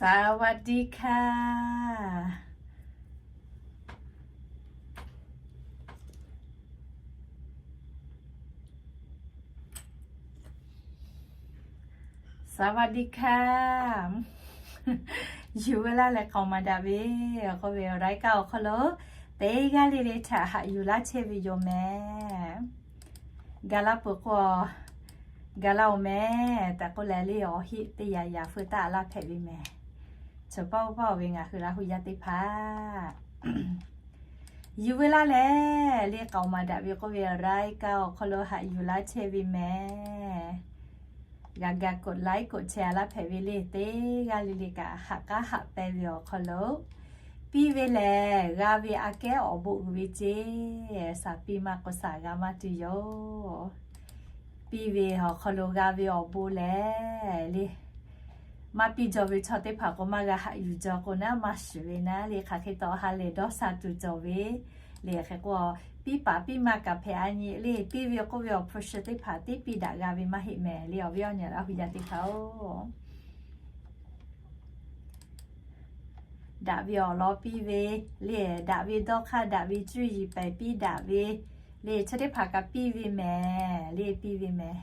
สวัสดีค่ะ สวัสดีค่ะ Yuˬ ve laˇ leh k'aoˍ maˍ daꞈ ve, k'oˆ ve รายการ awˬ hk'aw lo teˇ g'aˇ le le htaꞈ haꞈ yuˬ laˇ chehˇ ve yoˬ mehˍ. Gaˬ la peuˬ k'o, gaˬ la-oˬ mehˍ tehꞈ k'oˆ leh le, awˬ heˆ teˇ yanˇ yanˇ feu taˆ laˇ hpehꞈ ve mehˍ. Chaw paˆ paˆ-oˬ ve ngaˬ hui Laˇ hu yaˇ teˇ hpaˍ, yuˬ ve laˇ leh le k'aoˍ maˍ daꞈ ve k'oˆ ve รายการ awˬ hk'aw lo haꞈ yuˬ laˇ chehˇ ve mehˍ. G'a ga กดไลค์ กดแชร์ laˇ hpehꞈ ve le, teˇ g'aˇ le le kaꞈ haꞈ k'aˉ haꞈ pehnˇ ve awˬ hk'aw lo piˇ ve lehˬ, g'a ve aꞈ kehˉ awˬ bon uiˍ ve ceˇ, shaˍ piˇ maˇ k'o shaˍ g'a maˇ tuˬ yoˬ. Piˇ ve awˬ hk'aw lo g'a ve awˬ bon lehˬ le, maˇ piˇ jaw ve chaw teˇ hpaˍ k'o maˇ g'a haꞈ yuˬ jaw k'o naˉ maˇ shuˍ ve naˉ le, hk'aˬ hk'e taw ha lehˬ dawˇ sha tuˬ cawˬ ve le. Hk'e k'o, piˇ paˍ piˇ ma kaꞈ hpehꞈ a nyi le, piˇ ve k'oˆ ve awˬ hpu shi teˇ hpaˍ teˇ piˇ daꞈ g'a ve maˇ heˆ mehˍ le, awˬ viˉ awˬ nyi Laˇ hu yaˇ teˇ hpaˍ-oˬ. Daꞈ ve awˬ lawn piˇ ve le, daꞈ ve dawˇ hk'aˇ, daꞈ ve cuˇ yiˍ pehˍ piˇ daꞈ ve le, chi teˇ hpaˍ kaꞈ piˇ ve mehˍ le, piˇ ve mehˍ.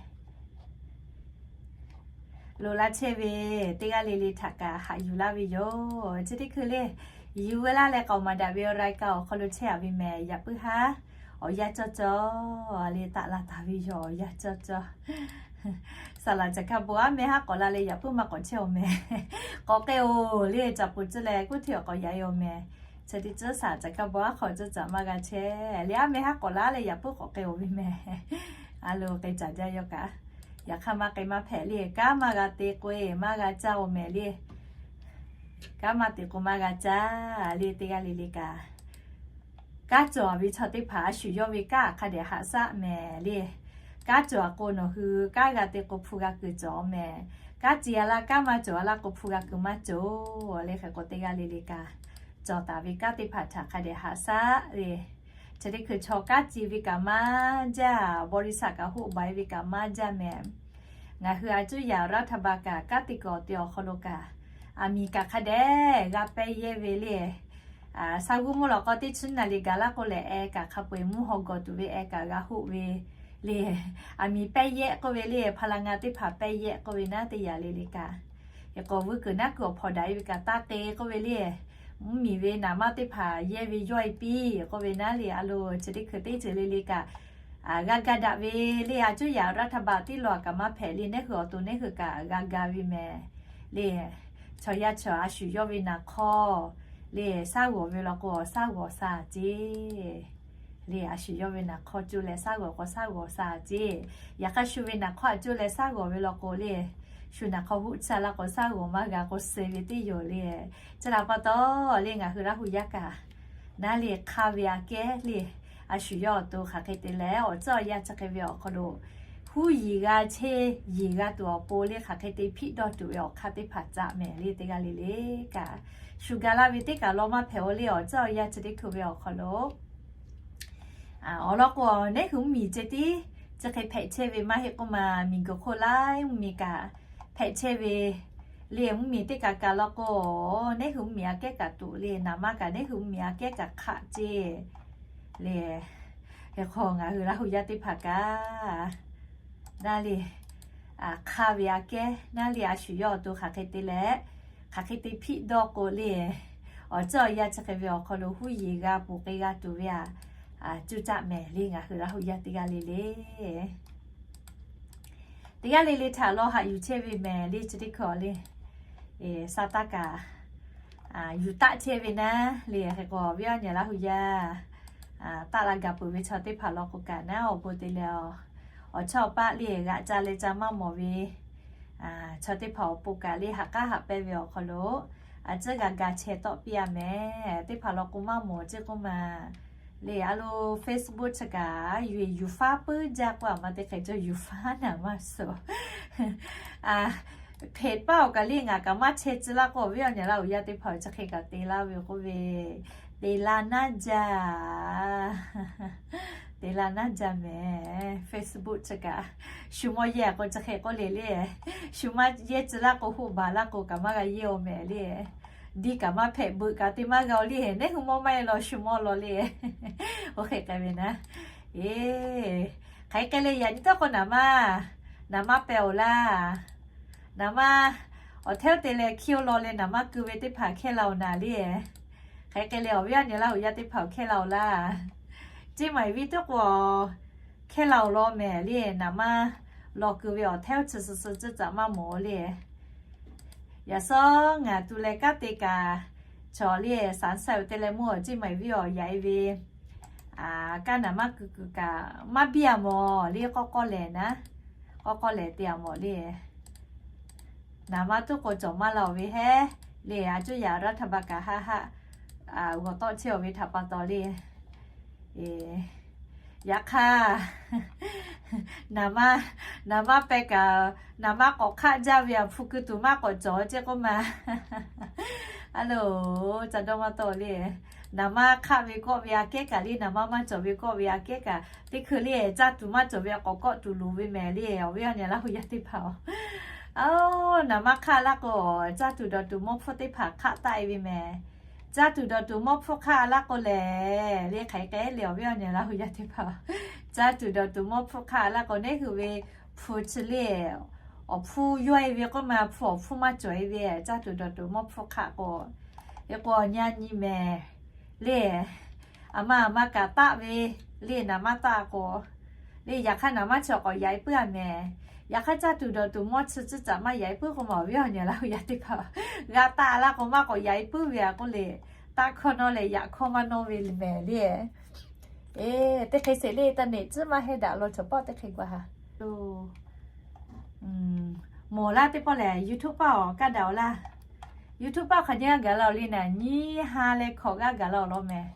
Loꞈ la chehˇ ve teˇ g'aˇ le le htaꞈ kaꞈ haꞈ yuˬ laˇ ve yoˬ. Chi teˇ hkui le, yuˬ ve laˇ leh k'aoˍ maˍ daꞈ ve รายการ awˬ hk'aw lo chehˇ a ve mehˍ. Yaꞈ puiˉ haˉ awˬ yanˇ cawˇ cawˇ le, taˆ la taˍ ve yoˬ, awˬ yanˇ cawˇ cawˇ. Saˍ laˍ caˬ hkaˇ bon aˉ meh haˉ k'awꞈ la leh yaꞈ puiˉ maˇ k'awꞈ chehˇ-oˬ mehˍ. K'awꞈ k'ai-oˬ le, caꞈ poˍ cuˇ leh kuˇ hteˇ awˬ k'awꞈ yaꞈ-e-oˬ mehˍ. Chi teˇ cuˉ saˍ caˬ hkaˇ bon aˉ hk'aw cuˇ caꞈ maˇ g'a chehˇ le, aˉ meh haˉ k'awꞈ la leh yaꞈ puiˉ k'awꞈ k'ai-oˬ ve mehˍ. A lo k'ai caˬ jaˇ yawˇ kaꞈ, yaꞈ hk'aˇ maˇ k'ai maˇ hpehꞈ le, kanˉ maˇ g'a te k'oˆ-e maˇ g'a caˇ-oˬ mehˍ le. Kanˉ maˇ te k'o maˇ g'a caˇ le, teˇ g'aˇ le le kaꞈ. Kanˉ cawˬ ve chaw teˇ hpaˍ a shu yawˇ ve kanˉ hk'a dehꞈ haꞈ shaˆ mehˍ le. Kanˉ cawˬ k'o nawˬ hui kanˉ g'a te k'o hpu g'a kuiˬ cawˬ mehˍ. Kanˉ ci a laˇ, kanˉ maˇ cawˬ a laˇ k'o hpu g'a kuiˬ maˇ cawˬ le. Hk'e k'o teˇ g'aˇ le le kaꞈ, cawˬ taˍ ve kanˉ teˇ hpaˍ htaꞈ hk'a dehꞈ haꞈ shaˆ le. Chi teˇ hkui chaw kanˉ ci ve kaꞈ maˇ jaˇ, บริษัท kaꞈ hoˆ baˬ-e ve kaꞈ maˇ jaˇ mehˍ. Ngaˬ hui a cuˇ yaꞈ รัฐบาล kaꞈ kanˉ te kuiˬ awˬ te awˬ hk'aw lo kaꞈ, aˬ miˍ kaꞈ hk'a dehꞈ g'a pehˇ yehˇ ve le. Shaˉ g'uˇ mvuhˇ lawꞈ k'aw teˇ chi naˍ riˍ gaˬ laˇ k'o lehˬ, eh kaꞈ hk'a peu-eˬ mvuhˇ haw gawˬ tuˬ ve eh kaꞈ g'a hoˆ ve le. Aˬ miˍ pehˇ yehˇ k'oˆ ve le, พลังงาน teˇ hpaˍ pehˇ yehˇ k'oˆ ve naˉ teˇ yanˇ le le kaꞈ, hk'e k'o vuiˇ kuiˬ naˉ kuiˬ awˬ hpawˇ daꞈ-e ve kaꞈ taˇ te k'oˆ ve le. Mvuhˇmiˬ ve naˍ manˇ teˇ hpaˍ yehˇ ve yawˇ-e piˇ k'oˆ ve naˉ le, a lo chi teˇ hkui teˇ ceuˬ le le kaꞈ, g'a ga daꞈ ve le. A cuˇ yaꞈ รัฐบาล tiˉ lo a kaꞈ maˇ hpehꞈ le, neˉ hui awˬ to neˉ hui kaꞈ g'a ga ve mehˍ le. Chaw yaˇ chaw a shu yawˇ ve naˍ hk'awˇ le, shaˉ g'awˬ ve law k'o shaˉ g'awˬ sha ceˇ le. A shu yawˇ ve naˍ hk'awˇ cuˇ leh shaˉ g'awˬ k'o shaˉ g'awˬ sha ceˇ. Yaꞈ hk'aˇ shu ve naˍ hk'awˇ a cuˇ leh shaˉ g'awˬ ve law k'o le, shu naˍ hk'awˇ huˆ caˇ laˇ k'o shaˉ g'awˬ maˇ g'a k'o suh ve teˇ yoˬ le. Chi htaꞈ pa taw le, ngaˬ hui Laˇ hu yaˇ kaꞈ naˉ le hk'aˇ ve aꞈ kehˉ le, a shu yawˇ awˬ to hk'aˬ hk'e te leh awˬ ceuˬ awˬ yanˇ chi hk'e ve awˬ hk'aw lo huˉ yiˍ g'a chehˇ yiˍ g'a tuˬ awˬ pon le, hk'aˬ hk'e te hpiˆ dawˇ tuˬ ve awˬ hk'aˇ teˇ hpaˍ caꞈ mehˍ le, teˇ g'aˇ le le kaꞈ. Shu ga laˇ ve teˇ kaˬ law maˇ hpehꞈ-o le, awˬ ceuˬ awˬ yanˇ chi teˇ hkui ve awˬ hk'aw lo awˬ lawn k'o, neˉ hui mvuhˇmiˬ ceh tiˉ chi hk'e hpehꞈ chehˇ ve maˇ heˆ k'oˆ ma, miˬguiˬ hk'oˆ laiˉ mvuhˇmiˬ kaꞈ hpehꞈ chehˇ ve le. Mvuhˇmiˬ teˇ kaˬ kaꞈ law k'o, neˉ hui mvuhˇmiˬ aꞈ kehˉ kaꞈ tuꞈ le, naˍ manˇ kaꞈ neˉ hui mvuhˇmiˬ aꞈ kehˉ kaꞈ hk'aˆ ceˇ le. Hk'e k'o ngaˬ hui Laˇ hu yaˇ teˇ hpaˍ kaꞈ naˉ le hk'aˇ ve aꞈ kehˉ naˉ le, a shu yawˇ awˬ to hk'aˬ hk'e te leh hk'aˬ hk'e te hpiˆ dawˇ k'o le, awˬ ceuˬ awˬ yanˇ chi hk'e ve awˬ hk'aw lo huˉ yiˍ g'a ponˬ k'ai g'a tuˬ ve aꞈ cuˇ caˆ mehˍ le, ngaˬ hui Laˇ hu yaˇ teˇ g'aˇ le le. Teˇ g'aˇ le le htaꞈ law haꞈ yuˬ chehˇ ve mehˍ le, chi teˇ hkui le. Saˍtanˍ kaꞈ yuˬ taˆ chehˇ ve naˉ le. Hk'e k'o awˬ viˉ awˬ nyi Laˇ hu yaˇ taˆ la gaˬ peuˬ ve chaw teˇ hpaˍ law k'o kaꞈ naˉ awˬ bon te leh, awˬ chawˇ awˬ paˆ le g'aꞈ ca leh ca maˇ mawˬ ve chaw teˇ hpaˍ awˬ pon kaꞈ le haꞈ k'aˉ haꞈ pehnˇ ve awˬ hk'aw lo a ciˉ g'a ga chehˇ tawˆ piˇ-a mehˍ. Teˇ hpaˍ law k'o maˇ mawˬ ceˇ k'oˆ ma le. A lo Facebook chi kaꞈ yuˬ-e yuˬ faˉ puiˉ jaˇ k'oˆ a ma, teˇ hk'e cawˬ yuˬ faˉ naˍ maˇ suh. Hpeꞈ paˆ awˬ kaˬ le ngaˬ kaꞈ maˇ chehˇ tcuh laˇ k'o, awˬ viˉ awˬ nyi Laˇ hu yaˇ teˇ hpaˍ chi hk'e kaꞈ te laˇ ve k'oˆ ve, te laˇ naˉ jaˇ. Te la naˇ jaˇ mehˍ. Facebook chi kaꞈ shu mawˇ yehˇ k'o chi hk'e k'oˆ le le. Shu maˇ yehˇ tcuh laˇ k'o, hoˆ baˬ laˇ k'o, kaꞈ maˇ g'a yehˇ-oˬ mehˍ le. Diˇ kaꞈ maˇ hpehꞈ, beuꞈ kaꞈ te maˇ g'a-oˬ le. Neˉ hui mawˇ maˇ e law shu mawˇ law le. Oˇ hk'e k'ai ve naˉ. Eˬ, hk'aˬ hk'e le yaꞈ nyi tawˇ k'o naˍ maˇ, naˍ maˇ pehˬ-oˬ laˇ. Naˍ maˇ awˬ htaˇ te leh hkiˇ-oˆ law leh naˍ maˇ keu ve teˇ hpaˍ hkehˇ la-oˬ naˍ le. Hk'aˬ hk'e le awˬ viˉ awˬ nyi Laˇ huˍ yaˇ teˇ hpaˍ-oˬ hkehˇ la-oˬ laˇ. Ceˇ maiˍ viˉ tuˉ k'o hkehˇ la-oˬ law mehˍ le. Naˍ maˇ law keu ve awˬ htaˇ chi suh suh ceuˇ caꞈ maˇ mawˬ le. Yaꞈ sawˉ ngaˬ tu leh kanˉ te kaꞈ cawˬ le. Saˍ saˍ-oˬ te leh meuˇ awˬ ceˇ maiˍ viˉ awˬ yaꞈ e ve kanˉ naˍ maˇ keu kuiˬ kaꞈ maˇ biˇ a mawˬ le. K'awꞈ k'awꞈ lehˬ naˉ, k'awꞈ k'awꞈ lehˬ te a mawˬ le. Naˍ maˇ tuˉ k'o cawˬ maˇ la-oˬ ve hehˉ le. A cuˇ yaꞈ raˇ htaꞈ ba kaꞈ haˆ haˆ g'awˬ tawˆ chehˇ-oˬ ve htaꞈ pa taw le. Yaꞈ hk'aˇ, naˍ maˇ, naˍ maˇ pehˬ kaꞈ, naˍ maˇ k'awꞈ hk'aˆ jaˇ ve a hpu keu tuˬ maˇ k'awꞈ cawˬ ceˇ k'oˆ ma. A loˬ, ca dawˇ maˇ tawˆ le. Naˍ maˇ hk'aˆ ve kawˆ ve aꞈ kehˉ kaꞈ le, naˍ maˇ maˇ cawˬ ve kawˆ ve aꞈ kehˉ kaꞈ, teˇ hkui le caˇ tuˬ maˇ cawˬ ve a k'awꞈ kawˆ tuˬ loˍ ve mehˍ le. Awˬ viˉ awˬ nyi Laˇ huˍ yaˇ teˇ hpaˍ-oˬ, naˍ maˇ hk'aˆ laˇ k'o, caˇ tuˬ dawˬ tuˬ mawˇ hpfuhˇ teˇ hpaˍ hk'aˆ taˆ e ve mehˍ. Caˇ tuˬ dawˬ tuˬ mawˇ hpfuhˇ hk'aˆ laˇ k'o lehˬ le, hk'aˬ hk'e le awˬ viˉ awˬ nyi Laˇ huˍ yaˇ teˇ hpaˍ-oˬ, caˇ tuˬ dawˬ tuˬ mawˇ hpfuhˇ hk'aˆ laˇ k'o, neˉ hui ve hpu chi le awˬ hpfuhˇ yawˇ e ve k'oˆ ma, hpu awˬ hpfuhˇ maˇ cawˬ e ve, caˇ tuˬ dawˬ tuˬ mawˇ hpfuhˇ hk'aˆ k'o, e k'o awˬ nyi a nyi mehˍ le. Aˬ ma aˬ ma kaꞈ taˆ ve le, naˍ maˇ taˆ k'o le. Yaꞈ hk'aˇ naˍ maˇ chi k'awꞈ yaꞈ e puiˉ a mehˍ. Yaꞈ hk'aˇ caˇ tuˬ dawˬ tuˬ mawˇ chi ceuˇ caꞈ maˇ yaꞈ e puiˉ k'o ma, awˬ viˉ awˬ nyi Laˇ huˍ yaˇ teˇ hpaˍ g'a taˆ laˇ k'o maˇ k'awꞈ yaꞈ e puiˉ ve a k'oˆ le. Taˆ hkawˇ nawˇ leh yaꞈ hkawˇ maˇ nawˇ ve mehˍ le. Eˬ, teˇ hk'e sheˍ le, taˇ neꞈ tcuhˉ maˇ heˆ daꞈ law chaw pawˆ teˇ hk'e g'a ha. Mawˬ laˇ teˇ pawˆ lehˬ, YouTube paˆ awˬ kaˇ daꞈ-oˬ laˇ. YouTube paˆ hk'aˬ nyi g'a gaˬ la-oˬ le naˍ, nyiˇ ha leh hkawꞈ g'aˇ gaˬ la-oˬ law mehˍ.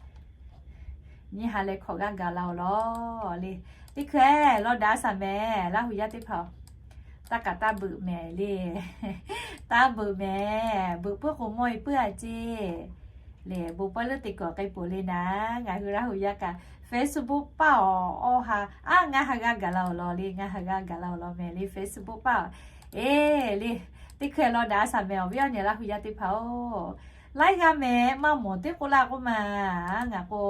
Nyiˇ ha leh hkawꞈ g'aˇ gaˬ la-oˬ law le. Teˇ hkui-eˬ law daꞈ shaˍ mehˍ, Laˇ huˍ yaˇ teˇ hpaˍ-oˬ, taˇ kaꞈ taˇ beuꞈ mehˍ le. Taˇ beuꞈ mehˍ, beuꞈ puiˉ k'o mawˇ e puiˉ a ceˇ. Lehˬ bon pawehˇ leuˉ te kawꞈ k'ai peuˬ le naˍ, ngaˬ hui Laˇ huˍ yaˇ kaꞈ Facebook paˆ awˬ awˇ ha, aˉ, ngaˇ ha g'aˇ gaˬ la-oˬ law le, ngaˇ ha g'aˇ gaˬ la-oˬ law mehˍ le Facebook paˆ. Eˬ le, teˇ hkui-eˬ law daꞈ shaˍ mehˍ awˬ viˉ awˬ nyi Laˇ huˍ yaˇ teˇ hpaˍ-oˬ, laiˉ g'aˇ mehˍ maˇ mawˬ teˇ k'oˆ laˇ k'oˆ ma, ngaˬ k'o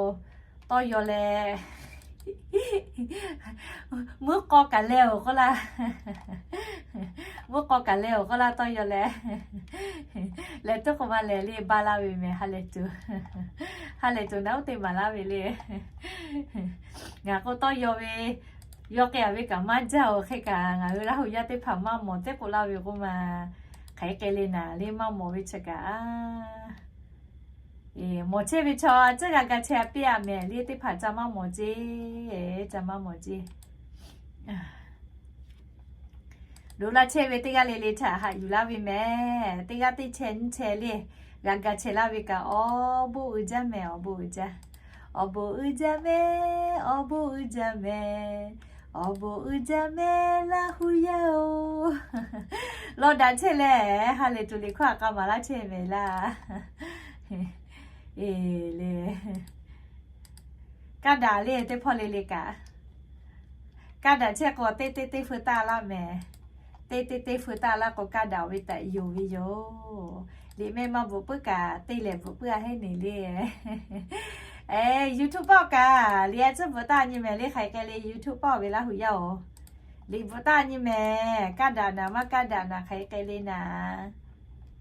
tawˇ yaw leh muiˉ k'aw kaꞈ leh-oˬ k'oˆ laˇ. Muiˉ k'aw kaꞈ leh-oˬ k'oˆ laˇ tawˇ yaw leh. Leh tuˉ k'o maˇ lehˬ le, baˇ laˇ ve mehˍ ha lehˬ tuˬ. Ha lehˬ tuˬ naˉ oˇ te maˍ laˇ ve le. Ngaˬ k'o tawˇ yaw ve, yaw k'ai a ve kaꞈ maˇ jaˇ-oˬ hk'e kaꞈ, ngaˬ hui Laˇ huˍ yaˇ teˇ hpaˍ maˇ mawˬ teˇ k'oˆ laˇ ve k'oˆ ma, hk'aˬ hk'e le naˍ le maˇ mawˬ ve chi kaꞈ mawˬ chehˇ ve chaw tcuhˉ g'a ga chehˇ a piˇ a mehˍ le, teˇ hpaˍ ca maˇ mawˬ ceˇ, ca maˇ mawˬ ceˇ. Doꞈ laˇ chehˇ ve teˇ g'aˇ le le htaꞈ haꞈ yuˬ laˇ ve mehˍ. Teˇ g'aˇ teˇ chehˇ nyiˇ chehˇ le, g'a ga chehˇ laˇ ve kaꞈ awˬ bon uiˍ jaˇ mehˍ, awˬ bon uiˍ jaˇ. Awˬ bon uiˍ jaˇ mehˍ, awˬ bon uiˍ jaˇ mehˍ, awˬ bon uiˍ jaˇ mehˍ Laˇ huˍ yaˇ-oˬ. Law daꞈ chehˇ leh, ha lehˬ tuˬ liꞈ hkawˇ a k'a maˍ laˇ chehˇ mehˍ laˇ. Eˬ le, kaˇ daꞈ le teˇ hpawˇ le le kaꞈ. Kaˇ daꞈ chehˇ k'o teˇ teˇ teˇ feu taˆ laˇ mehˍ. Teˇ teˇ teˇ feu taˆ laˇ k'o kaˇ daꞈ ve tehꞈ yonˍ ve yoˬ. Liꞈ mehˆ maˇ bvuhꞈ puiˉ kaꞈ teˇ lehˬ bvuhꞈ puiˉ a heˆ neˬ le. Eˬ, YouTube paˆ kaꞈ liꞈ a tcuhˉ bvuhꞈ taˆ nyi mehˍ le, hk'aˬ hk'e le YouTube paˆ-oˬ ve Laˇ huˍ yaˇ-oˬ. Liꞈ bvuhꞈ taˆ nyi mehˍ, kaˇ daꞈ naˍ maˇ kaˇ daꞈ naˍ hk'aˬ hk'e le naˍ.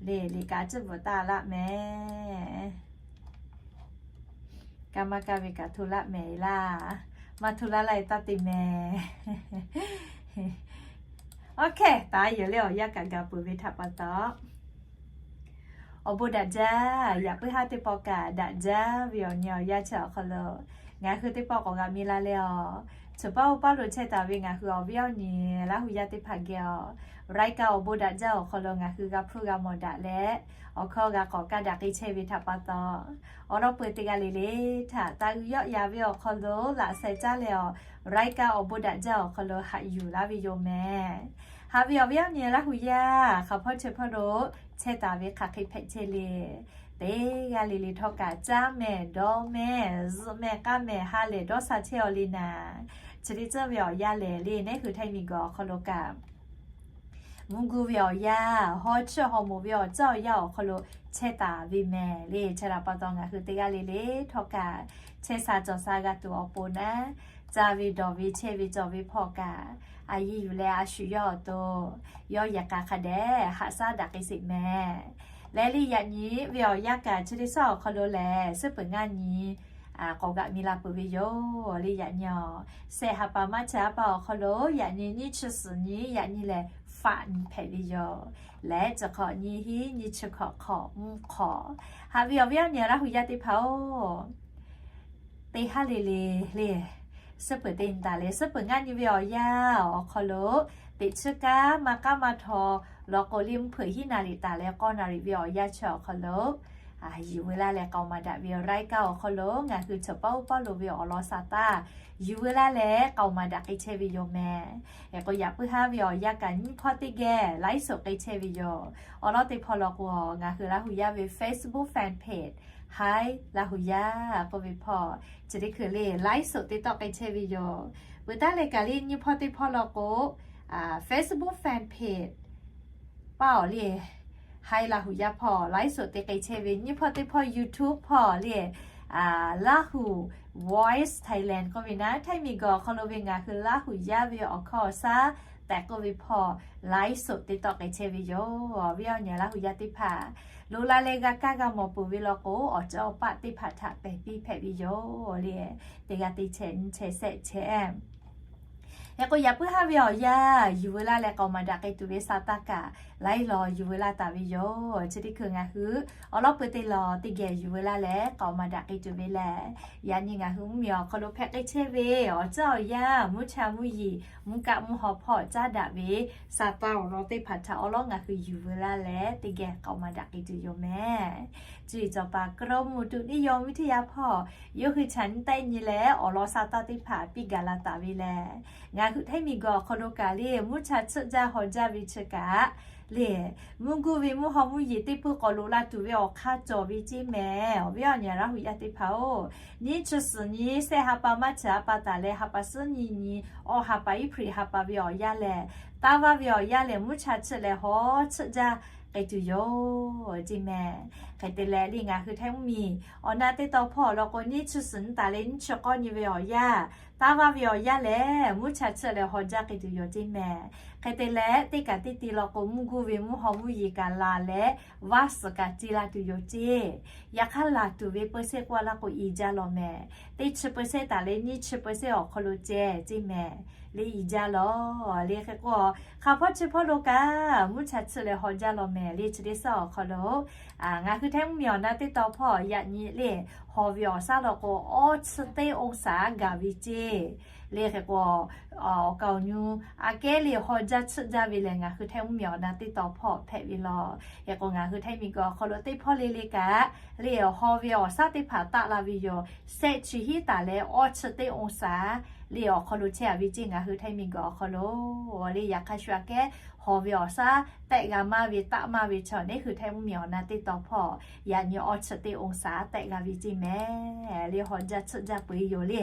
Le, liꞈ kaꞈ tcuhˉ bvuhꞈ taˆ laˇ mehˍ. Kaˇ maˇ kaˇ ve kaꞈ hto laˇ mehˍ laˇ. Maˇ hto laˇ laˇ e taˇ te mehˍ. Oˇ hkehˇ taˍ yehˬ le awˬ yanˇ kaꞈ gaˬ peuˬ ve htaꞈ pa taw, awˬ bon daꞈ jaˇ. Yaꞈ puiˉ haˉ teˇ pawˆ kaꞈ daꞈ jaˇ ve awˬ nyi awˬ yanˇ chi awˬ hk'aw lo ngaˬ hui teˇ pawˆ k'awꞈ g'a miˇ laˇ leh a, tsuhˍ paˉ oˇ paˉ lo chehˇ taˍ ve ngaˬ hui awˬ viˉ awˬ nyi Laˇ huˍ yaˇ teˇ hpaˍ geh a, รายการ awˬ bon daꞈ jaˇ awˬ hk'aw lo ngaˬ hui g'a hpuˇ g'a mawˬ daꞈ leh, awˬ hkawˇ g'a k'awꞈ kaˇ daꞈ k'ai chehˇ ve htaꞈ pa taw, awˬ lawn peuˬ teˇ g'aˇ le le htaꞈ taˇ g'uiˇ yawˆ ya ve awˬ hk'aw lo laꞈ sheh caˉ leh a, รายการ awˬ bon daꞈ jaˇ awˬ hk'aw lo haꞈ yuˬ laˇ ve yoˬ mehˍ. Haꞈ ve awˬ viˉ awˬ nyi Laˇ huˍ yaˇ hk'a hpawˇ chehˇ hpawˇ lo chehˇ taˍ ve hk'aˬ hk'e hpehꞈ chehˇ le. Teˇ g'aˇ le le htawˇ kaꞈ caˇ mehˍ dawˇ mehˍ zuhꞈ mehˍ k'aˇ mehˍ ha lehˬ dawˇ sha chehˇ aw le naˍ, chi teˇ tcuhˉ ve awˬ yanˇ lehˬ le, neˉ hui Htaiˇ miˬguiˬ awˬ hk'aw lo kaꞈ mvuhˇ guˇ ve awˬ yanˇ, haw chiˇ haw moˍ ve awˬ caˇ awˬ yanˇ awˬ hk'aw lo chehˇ taˍ ve mehˍ le. Chi htaꞈ pa taw ngaˬ hui teˇ g'aˇ le le htawˇ kaꞈ chehˇ sha cawˬ sha g'a tuˬ awˬ pon naˉ, caˇ ve dawˬ ve chehˇ ve cawˬ ve hpawˇ kaꞈ a yiˇ yuˬ leh a shu yawˇ awˬ to yawˇ yehˬ k'a hk'a dehꞈ haꞈ shaˉ daꞈ k'ai sheˍ mehˍ. Leh le yaꞈ nyi ve awˬ yanˇ kaꞈ chi teˇ shaˉ awˬ hk'aw lo lehˬ, suhˉ peuˬ ngaˇ nyi k'awꞈ g'aꞈ mi la peuˬ ve yoˬ le. Yaꞈ nyi a, sehˆ ha pa maˇ chi ha pa awˬ hk'aw lo yaꞈ nyi nyiˇ chi suhˍ nyi yaꞈ nyi lehˬ faꞈ nyi hpehꞈ ve yoˬ. Leh chi hk'awꞈ nyi hiˉ nyiˇ chi hkawꞈ hk'awꞈ mvuhˇ hk'awꞈ haꞈ ve awˬ viˉ awˬ nyi Laˇ hu yaˇ teˇ hpaˍ-oˬ, teˇ haˉ le le le, suhˉ peuˬ teˇ nyi taˍ leh suhˉ peuˬ ngaˇ nyi ve awˬ yanˇ awˬ hk'aw lo teꞈ chiˇ kaˉ maˇ k'aˉ maˇ htaw law k'o le, mvuhˇ hpeuꞈ hiˉ naˍ riˍ taˍ leh k'awˇ naˍ riˍ ve awˬ yanˇ chi awˬ hk'aw lo yuˬ veu laˇ leh k'aoˍ maˍ daꞈ ve awˬ laiˉ kaˇ awˬ hk'aw lo ngaˬ hui chaw paˉ oˇ paˉ lo ve awˬ lawn sa taˇ yuˬ veu laˇ leh k'aoˍ maˍ daꞈ k'ai chehˇ ve yoˬ mehˍ. Hk'e k'o yaꞈ puiˉ haˉ ve awˬ yanˇ kaꞈ nyiˇ hpawˇ teˇ geh laiˉ soꞈ k'ai chehˇ ve yoˬ. Awˬ lawn teˇ hpawˇ law k'o, ngaˬ hui Laˇ hu yaˇ ve Facebook fan page Htaiˇ Laˇ hu yaˇ k'oˆ ve hpawˇ, chi teˇ hkui le laiˉ soꞈ teˇ tawˆ k'ai chehˇ ve yoˬ. Peuˬ taˉ leh kaꞈ le nyiˇ hpawˇ teˇ hpawˇ law k'o, Facebook fan page paˇ awˬ le Htaiˇ Laˇ hu yaˇ hpawˇ laiˉ soꞈ te k'ai chehˇ ve nyiˇ hpawˇ teˇ hpawˇ YouTube hpawˇ le Laˇ hu Voice Thailand k'oˆ ve naˉ, Htaiˇ miˬguiˬ awˬ hk'aw lo ve ngaˬ hui Laˇ hu yaˇ ve awˬ hkawˇ awˬ shaˉ tehꞈ k'oˆ ve hpawˇ laiˉ soꞈ teˇ tawˆ k'ai chehˇ ve yoˬ. Awˬ viˉ awˬ nyi Laˇ hu yaˇ teˇ hpaˍ, loꞈ la leh g'a kaˇ g'a mawˬ peuˬ ve law k'o, awˬ ceuˬ awˬ paˆ teˇ hpaˍ htaꞈ pehˬ piˇ hpehꞈ ve yoˬ le. Teˇ g'aˇ teˇ chehˇ nyiˇ chehˇ shehˆ chehˇ Hk'e k'o yaꞈ puiˉ haˉ ve awˬ yanˇ yuˬ veu laˇ leh k'aoˍ maˍ daꞈ k'ai tuˬ ve sa taˇ kaꞈ laiˉ law yuˬ veu laˇ taˍ ve yoˬ. Chi teˇ hkui ngaˬ hui awˬ lawn peu te lawˬ teˇ geh yuˬ veu laˇ leh k'aoˍ maˍ daꞈ k'ai tuˬ ve lehˬ, yaꞈ nyi ngaˬ hui mvuhˇmiˬ awˬ hk'aw lo hpehꞈ k'ai chehˇ ve awˬ caˇ awˬ yanˇ, mvuhˇ cha mvuhˇ yeˬ, mvuhˇ kaˆ mvuhˇ haw hpawˇ caˉ daꞈ ve sa taˇ awˬ lawn teˇ hpaˍ htaꞈ awˬ lawn ngaˬ hui yuˬ veu laˇ leh teˇ geh k'aoˍ maˍ daꞈ k'ai tuˬ yoˬ mehˍ. Cuˇ yiˍ cawˬ paˍ กรมอุตุนิยมวิทยา hpawˇ yawˇ hui chaꞈ nyi taˆ nyi leh awˬ lawn sa taˇ teˇ hpaˍ piˇ gaˬ la taˍ ve lehˬ, ngaˬ hui Htaiˇ miˬguiˬ awˬ hk'aw lo kaꞈ le mvuhˇ cha tsuhˆ jaˇ haw jaˇ ve chi kaꞈ le, mvuhˇ guˇ ve mvuhˇ haw mvuhˇ yeˬ teˇ peuˇ k'awꞈ loꞈ la tuˬ ve awˬ hk'aˇ cawˬ ve ceˇ mehˍ. Awˬ viˉ awˬ nyi Laˇ hu yaˇ teˇ hpaˍ-oˬ, nyiˇ chi suhˍ nyi shehˆ ha pa maˇ chi ha pa taˍ leh ha pa suhˉ nyi nyi awˇ ha pa April ha pa ve awˬ yanˇ lehˬ, taˇ vaˇ ve awˬ yanˇ lehˬ mvuhˇ cha tsuhˆ leh haw tsuhˆ jaˇ k'ai tuˬ yoˬ ceˇ mehˍ. Hk'e te leh le ngaˬ hui Htaiˇ mvuhˇmiˬ awˬ na teˇ taw hpawˇ awˬ lawn k'o, nyiˇ chi suhˍ nyi taˍ leh nyiˇ chi k'awˇ nyi ve awˬ yanˇ, taˇ vaˇ ve awˬ yanˇ lehˬ mvuhˇ cha tsuhˆ leh haw jaˇ k'ai tuˬ yoˬ ceˇ mehˍ. Hk'e te leh teˇ kaꞈ teˇ ti law k'o, mvuhˇ guˇ ve mvuhˇ haw mvuhˇ yeˬ kaꞈ laˬ leh vaˇ suhˍ kaꞈ te la tuˬ yoˬ ceˇ. Yaꞈ hk'aˇ laˬ tuˬ ve เปอร์เซ็นต์ k'oˆ laˇ k'o i jaˇ lawˬ mehˍ. Teˇ chi เปอร์เซ็นต์ taˍ leh nyiˇ chi เปอร์เซ็นต์ awˬ hk'aw lo ceh ceˇ mehˍ. Le i jaˇ lawˬ le. Hk'e k'o, hk'a hpawˇ chi hpawˇ lo kaꞈ mvuhˇ cha tsuhˆ leh haw jaˇ lawˬ mehˍ le. Chi teˇ shaˉ awˬ hk'aw lo ngaˬ hui Htaiˇ mvuhˇmiˬ awˬ na teˇ taw hpawˇ yaꞈ nyi le, haw ve awˬ shaˉ law k'o, awˇ chi teˇ องศา gaˬ ve ceˇ. Le hk'e k'o, awˬ kaˍ awˬ nyu aꞈ kehˉ le haw jaˇ tsuhˆ jaˇ ve lehˬ, ngaˬ hui Htaiˇ mvuhˇmiˬ awˬ na teˇ taw hpawˇ hpehꞈ ve lawˬ. Hk'e k'o ngaˬ hui Htaiˇ miˬguiˬ awˬ hk'aw lo teˇ hpawˇ le le kaꞈ le haw ve awˬ shaˉ teˇ hpaˍ taˆ la ve yoˬ. Shehˆ chi hiˉ taˍ leh awˇ chi teˇ องศา le awˬ hk'aw lo chehˇ a ve ceˇ ngaˬ hui Htaiˇ miˬguiˬ awˬ hk'aw lo. Le yaꞈ hk'aˇ shu aꞈ kehˉ haw ve awˬ shaˉ tehˆ g'a maˇ ve taˆ maˇ ve chaw neˉ hui Htaiˇ mvuhˇmiˬ awˬ na teˇ taw hpawˇ yaꞈ nyi awˇ chi teˇ องศา tehˆ g'a ve ceˇ mehˍ. Le haw jaˇ tsuhˆ jaˇ peu-e yoˬ le.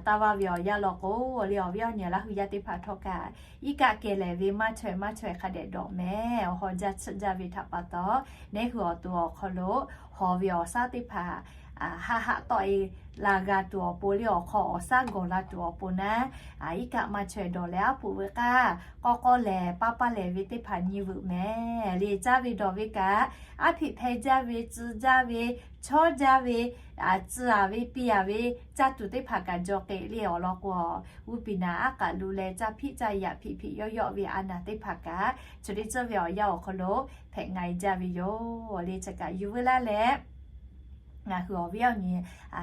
Taˇ vaˇ ve awˬ yanˇ law k'o, le awˬ viˉ awˬ nyi Laˇ hu yaˇ teˇ hpaˍ htawˇ kaꞈ iˉ kaˆ kehˬ lehˬ ve maˇ chaweh maˇ chaweh hk'a dehꞈ dawꞈ mehˍ. Haw jaˇ tsuhˆ jaˇ ve htaꞈ pa taw, neˉ hui awˬ to awˬ hk'aw lo haw ve awˬ shaˉ teˇ hpaˍ haˆ haˆ tawˆ-e la g'a tuˬ awˬ pon le awˬ hk'aw awˬ shaˉ gawˬ la tuˬ awˬ pon naˉ, iˉ kaˆ maˇ chaweh dawˬ leh aˉ poꞈ veuꞈ k'aˇ k'awˇ k'awˇ lehˬ paˇ paˇ lehˬ ve teˇ hpaˍ nyi veuꞈ mehˍ. Le caˇ ve dawˬ ve kaꞈ aˉ hpiꞈ hpeh jaˇ ve, tcuh jaˇ ve, chawˇ jaˇ ve, tcuh-a ve, piˇ-a ve, caˇ tuˬ teˇ hpaˍ kaꞈ jaw k'e le awˬ lawn k'o, g'uˇ piˍ naˍ aˉ k'aꞈ lu leh caˇ hpiˆ caˇ yaꞈ hpiꞈ hpiꞈ yawˇ yawˆ ve a naˍ teˇ hpaˍ kaꞈ chi teˇ ceuˬ ve awˬ yanˇ awˬ hk'aw lo hpehꞈ nga-e jaˇ ve yoˬ. Le chi kaꞈ yuˬ veu laˇ leh Ngaˬ hui awˬ viˉ awˬ nyi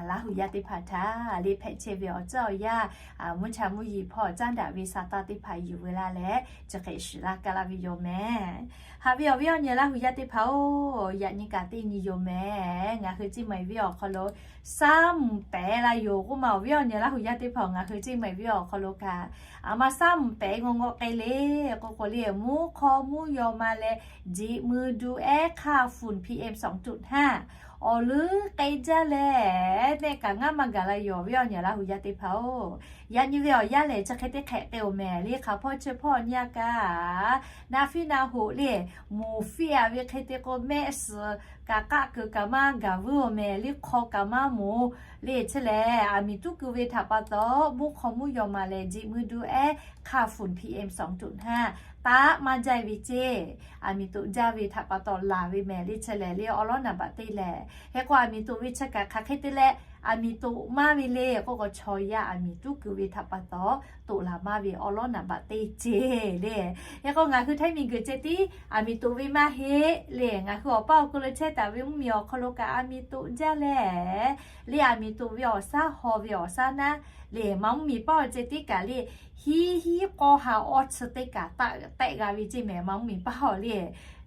Laˇ hu yaˇ teˇ hpaˍ htaꞈ le hpehꞈ chehˇ ve awˬ tcuhˉ awˬ yanˇ, mvuhˇ cha mvuhˇ yeˬ hpawˇ caˉ daꞈ ve sa taˇ teˇ hpaˍ yuˬ ve laˇ leh, chi hk'e shiˍ laˇ kaˇ laˇ ve yoˬ mehˍ. Haꞈ ve awˬ viˉ awˬ nyi Laˇ hu yaˇ teˇ hpaˍ-oˬ, yaꞈ nyi kaꞈ teˇ nyi yoˬ mehˍ. Ngaˬ hui Ceˇ maiˍ venˇ awˬ hk'aw lo saˉ mvuhˍ pehˍ la yoˬ k'oˆ ma, awˬ viˉ awˬ nyi Laˇ hu yaˇ teˇ hpaˍ, ngaˬ hui Ceˇ maiˍ venˇ awˬ hk'aw lo kaꞈ, aˬ ma saˉ mvuhˍ pehˍ ngawˬ ngawˬ k'ai le k'o k'o le, mvuhˇ hk'aw mvuhˇ yaw ma leh jiꞈ mui du ehˉ hk'a funˍ P M sawˍ tuꞈ htaˇ, awˬ leuˉ k'ai jaˇ leh, mehˆ kaꞈ ngaˉ maˇ gaˬ la yoˬ, awˬ viˉ awˬ nyi Laˇ hu yaˇ teˇ hpaˍ-oˬ. Yaꞈ nyi ve awˬ yanˇ lehˬ, chi hk'e teˇ hk'ehꞈ k'ai-oˬ mehˍ le. Hk'aˬ hpawˇ chi hpawˇ nyi a kaꞈ, na fiˉ na hoꞈ le, moˍ fiˇ a ve hk'e te k'o, mehˆ suhˍ kaꞈ k'aˆ kuiˬ kaꞈ maˇ gaˬ vuiˉ-oˬ mehˍ le, hk'aw kaꞈ maˇ moˍ le. Chi lehˬ, aˬ miˍ tuˉ keu ve htaꞈ pa taw, mvuhˇ hk'aw mvuhˇ yaw ma leh jiꞈ mui du ehˉ hk'a funˍ P M sawˍ tuꞈ htaˇ, taˆ maˇ jaˇ ve ceˇ. Aˬ miˍ toꞈ jaˇ ve htaꞈ pa taw laˬ ve mehˍ le. Chi lehˬ le, awˉ lawˉ naˍ baꞈ teˇ lehˬ, hk'e k'o aˬ miˍ toꞈ ve chi kaꞈ hk'aˬ hk'e te leh aˬ miˍ toꞈ maˇ ve le k'oˆ k'o, chaw yaˇ aˬ miˍ tuˉ keu ve htaꞈ pa taw toꞈ laˬ maˇ ve awˉ lawˉ naˍ baꞈ teˇ ceˇ le. Hk'e k'o ngaˬ hui Htaiˇ miˬ guiˬ ceh tiˉ aˬ miˍ toꞈ ve maˇ heˆ le. Ngaˬ hui awˬ paˇ awˬ hk'aw lo chehˇ taˍ ve mvuhˇ miˬ awˬ hk'aw lo kaꞈ aˬ miˍ toꞈ jaˇ leh, le aˬ miˍ toꞈ ve awˬ shaˉ haw ve awˬ shaˉ naˉ le, ma mvuhˇ miˬ paˇ awˬ ceh tiˉ kaꞈ le, hiˉ hiˉ k'aw ha awˇ chi teˇ kaꞈ tehˆ g'a ve ceˇ mehˍ. Ma mvuhˇ miˬ paˇ awˬ le,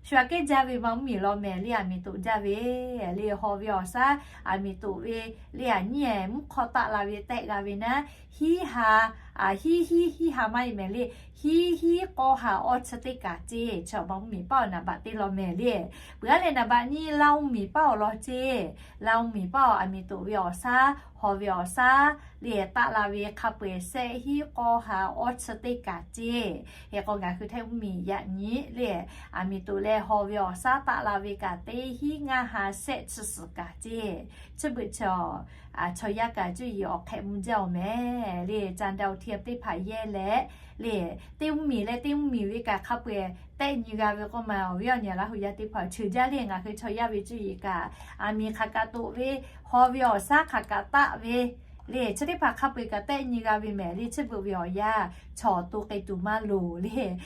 shu aꞈ kehˉ jaˇ ve ma mvuhˇ miˬ law mehˍ le, aˬ miˍ toꞈ jaˇ ve le, haw ve awˬ shaˉ, aˬ miˍ toꞈ ve le, aˬ nyiˉ ehˍ mvuhˇ hk'aw taˆ la ve tehˆ g'a ve naˉ, hiˉ ha, hiˉ hiˉ hiˉ ha maˇ heˆ mehˍ le, hiˉ hiˉ k'aw ha awˇ chi teˇ kaꞈ ceˇ, chi ma mvuhˇ miˬ paˇ awˬ naˍ baꞈ teˇ law mehˍ le. Peuˬ aˉ leh naˍ baꞈ nyiˇ Laˇ huˍ miˬ paˇ awˬ law ceˇ. Laˇ huˍ miˬ paˇ awˬ aˬ miˍ toꞈ ve awˬ shaˉ, haw ve awˬ shaˉ le, taˆ la ve hk'a peu-eˬ shehˆ hiˉ k'aw ha awˇ chi teˇ kaꞈ ceˇ. Hk'e k'o ngaˬ hui Htaiˇ mvuhˇ miˬ yaꞈ nyi le, aˬ miˍ toꞈ leh haw ve awˬ shaˉ taˆ la ve kaꞈ teˇ hiˉ ngaˇ ha shehˆ chi suhˍ kaꞈ ceˇ. Chi beuꞈ chaw, chaw yaˇ kaꞈ cuˇ yiˍ awˬ hk'ehꞈ mvuh jaˇ-oˬ mehˍ le. Caˇ daꞈ awˬ htiˇ teˇ hpaˍ yehˇ leh le, teˇ mvuhˇ miˬ leh teˇ mvuhˇ miˬ ve kaꞈ hk'a peu-eˬ tehˆ nyi g'a ve k'oˆ ma, awˬ viˉ awˬ nyi Laˇ huˍ yaˇ teˇ hpaˍ-oˬ, cheuˬ jaˇ le. Ngaˬ hui chaw yaˇ ve cuˇ yiˍ kaꞈ aˬ miˍ hk'aˬ kaꞈ toꞈ ve, haw ve awˬ shaˉ hk'aˬ kaꞈ taˆ ve le, chi teˇ hpaˍ hk'a peu-eˬ kaꞈ tehˆ nyi g'a ve mehˍ le. Chi beuꞈ ve awˬ yanˇ chaw to k'ai tuˬ maˇ loˍ le.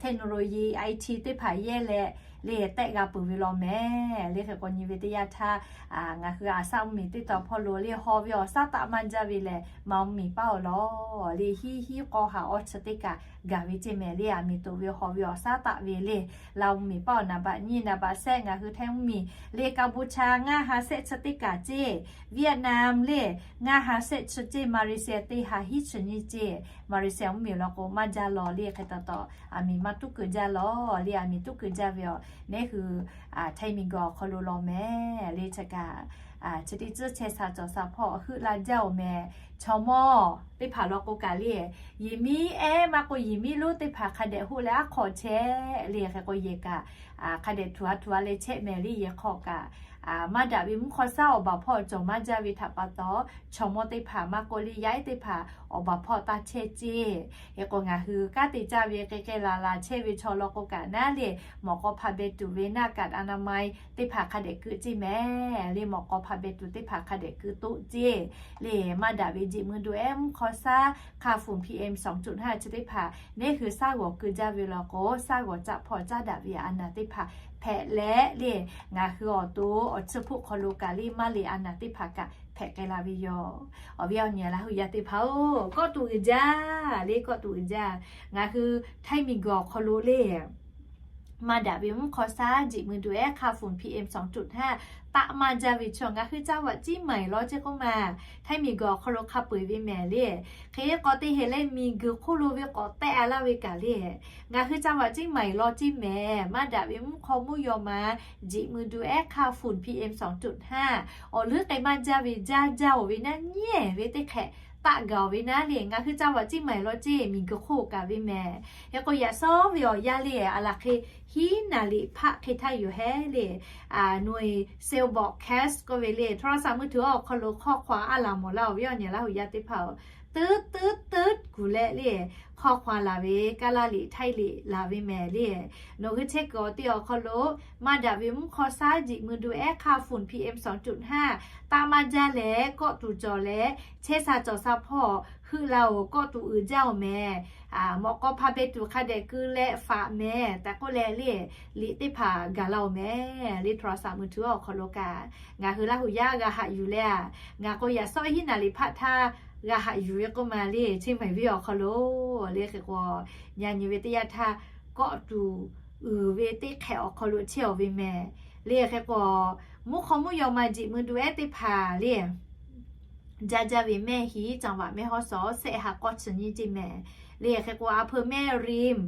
Technology I T teˇ hpaˍ yehˇ leh le, tehˆ g'a peuˬ ve law mehˍ le. Hk'e k'o nyi ve teˇ yanˇ htaˇ, ngaˬ hui aˬ shaˉ mvuhˇ miˬ teˇ taw hpawˇ lo le, haw ve awˬ shaˉ taˆ maˇ jaˇ ve lehˬ, ma mvuhˇ miˬ paˇ awˬ law le, hiˉ hiˉ k'aw ha awˇ chi teˇ kaꞈ gaˬ ve ceˇ mehˍ le. Aˬ miˍ toꞈ ve haw ve awˬ shaˉ taˆ ve le, Laˇ huˍ miˬ paˇ awˬ naˍ baꞈ nyiˇ naˍ baꞈ shehˆ, ngaˬ hui Htaiˇ mvuhˇ miˬ le, Kaˍ bu cha ngaˇ ha shehˆ chi teˇ kaꞈ ceˇ, Vietnam le ngaˇ ha shehˆ chi ceˇ, Malaysia teˇ ha hiˉ chi nyiˇ ceˇ. Malaysia mvuhˇ miˬ law k'o maˇ jaˇ law le. Hk'e taw taw aˬ miˍ maˇ tuˉ keu jaˇ law le. Aˬ miˍ tuˉ keu jaˇ ve awˬ neˉ hui Htaiˇ miˬ guiˬ awˬ hk'aw lo law mehˍ le. Chi kaꞈ chi teˇ tcuhˉ chehˇ sha cawˬ sha hpawˇ heuˆ la jaˇ-oˬ mehˍ. Chaw mawˇ teˇ hpaˍ law k'o kaꞈ le, yehˬ miˉ ehˉ maˇ k'o yehˬ miˉ lonˉ teˇ hpaˍ hk'a dehꞈ hoˆ leh aˉ hk'aw chehˇ le. Hk'e k'o yehˬ kaꞈ hk'a dehꞈ tuˬ ha tuˬ ha leh chehˇ mehˍ le. Yehˬ hk'aw kaꞈ maˇ daꞈ ve mvuhˇ hk'aw shaˉ awˬ baˬ hpawˇ cawˬ maˇ jaˇ ve htaꞈ pa taw, chaw mawˇ teˇ hpaˍ maˇ k'oˆ le yaˇ ehˉ teˇ hpaˍ awˬ baˬ hpawˇ taˇ chehˇ ceˇ. Hk'e k'o ngaˬ hui kanˉ te caˇ ve k'ai k'ai laˬ laˬ chehˇ ve chaw law k'o kaꞈ naˉ le, mawꞈ k'aw hpa beh tuˬ ve naˆ kaꞈ a na mai teˇ hpaˍ hk'a dehꞈ keu ceˇ mehˍ le. Mawꞈ k'aw hpa beh tuˬ teˇ hpaˍ hk'a dehꞈ keu toˆ ceˇ le. Maˇ daꞈ ve jiꞈ mui du ehˉ mvuhˇ hk'aw shaˉ hk'a funˍ P M sawˍ tuꞈ htaˇ chi teˇ hpaˍ neˉ hui shaˉ g'awˬ keu jaˇ ve law k'o, shaˉ g'awˬ caˆ hpawˇ caˉ daꞈ ve a naˍ teˇ hpaˍ hpehꞈ leh le, ngaˬ hui awˬ to awˬ tsuhˇ hpoˆ hk'aw lo kaꞈ le maˇ le a naˍ teˇ hpaˍ kaꞈ hpehꞈ k'ai la ve yoˬ. Awˬ viˉ awˬ nyi Laˇ huˍ yaˇ teˇ hpaˍ-oˬ, kawˆ tuˬ uiˍ jaˇ le, kawˆ tuˬ uiˍ jaˇ. Ngaˬ hui Htaiˇ miˬ guiˬ awˬ hk'aw lo le maˇ daꞈ ve mvuhˇ hk'aw shaˉ jiꞈ mui du ehˉ hk'a funˍ P M sawˍ tuꞈ htaˇ taˆ maˇ jaˇ ve chaw ngaˬ hui caˇ vaꞈ ciˉ maiˍ law ceˇ k'oˆ ma, Htaiˇ miˬ guiˬ awˬ hk'aw lo hk'a peu-eˬ ve mehˍ le. Hk'e k'awꞈ te heh leh miˬ guiˬ hk'oˆ lo ve k'awꞈ tehˆ a laˇ ve kaꞈ le, ngaˬ hui caˇ vaꞈ ciˉ maiˍ law ceˇ mehˍ. Maˇ daꞈ ve mvuhˇ hk'aw mvuhˇ yaw ma jiꞈ mui du ehˉ hk'a funˍ P M sawˍ tuꞈ htaˇ awˬ leuˉ k'ai maˇ jaˇ ve jaˇ jaˇ-oˬ ve naˉ nyiˉ ehˍ ve teˇ hk'ehꞈ taˆ gaˬ-oˬ ve naˉ le, ngaˬ hui caˇ vaꞈ ciˉ maiˍ law ceˇ, miˬ guiˬ hk'oˆ kaꞈ ve mehˍ. Hk'e k'o yaꞈ shawˉ ve awˬ yanˇ le, a laˬ hk'e hiˉ naˍ liꞈ hpaˆ hk'e htaˇ yoˬ hehˉ le, noe cell broadcast k'oˆ ve le, โทรศัพท์มือถือ awˬ hk'aw lo hk'awˇ hk'aw a laˬ mawˬ laˇ, awˬ viˉ awˬ nyi Laˇ huˍ yaˇ teˇ hpaˍ-oˬ, Tuˉ tuˉ tuˉ kuˬ leh le, hk'aw hk'aw laˬ ve, kaˇ laˇ liꞈ htaiˇ liꞈ laˬ ve mehˍ le. Nawˬ hui chehˇ kuiˬ awˬ te awˬ hk'aw lo maˇ daꞈ ve mvuhˇ hk'aw shaˉ jiꞈ mui du ehˉ hk'aˇ phone P M sawˍ tuꞈ haˇ taˆ maˇ jaˇ leh, kawˆ tuˬ cawˬ leh, chehˇ sha cawˬ sha hpawˇ heuˆ la-oˬ, kawˆ tuˬ uiˍ jaˇ-oˬ mehˍ. Mawꞈ k'aw hpa beh tuˬ hk'a dehꞈ keu leh faꞈ mehˍ tehꞈ k'oˆ leh le, liꞈ teˇ hpaˍ gaˬ la-oˬ mehˍ le. โทรศัพท์มือถือ awˬ hk'aw lo kaꞈ ngaˬ hui Laˇ huˍ yaˇ g'a haꞈ yuˬ leh a, ngaˬ k'o yaꞈ sawˆ hiˉ naˍ liꞈ hpaˆ htaˇ g'a haꞈ yuˬ ve k'oˆ ma le, chi maiˍ ve awˬ hk'aw lo le. Hk'e k'o, yaꞈ nyi ve teˇ yanˇ htaˇ kawˆ tuˬ uiˍ ve teˇ hk'ehꞈ awˬ hk'aw lo chehˇ-oˬ ve mehˍ le. Hk'e k'o, mvuhˇ hk'aw mvuhˇ yaw ma jiꞈ mui du ehˉ teˇ hpaˍ le, jaˇ jaˇ ve mehˆ hiˉ จังหวัดแม่ฮ่องสอน sehˆ ha k'awˇ chi nyiˇ ceˇ mehˍ le. Hk'e k'o, a hpeu mehˆ rim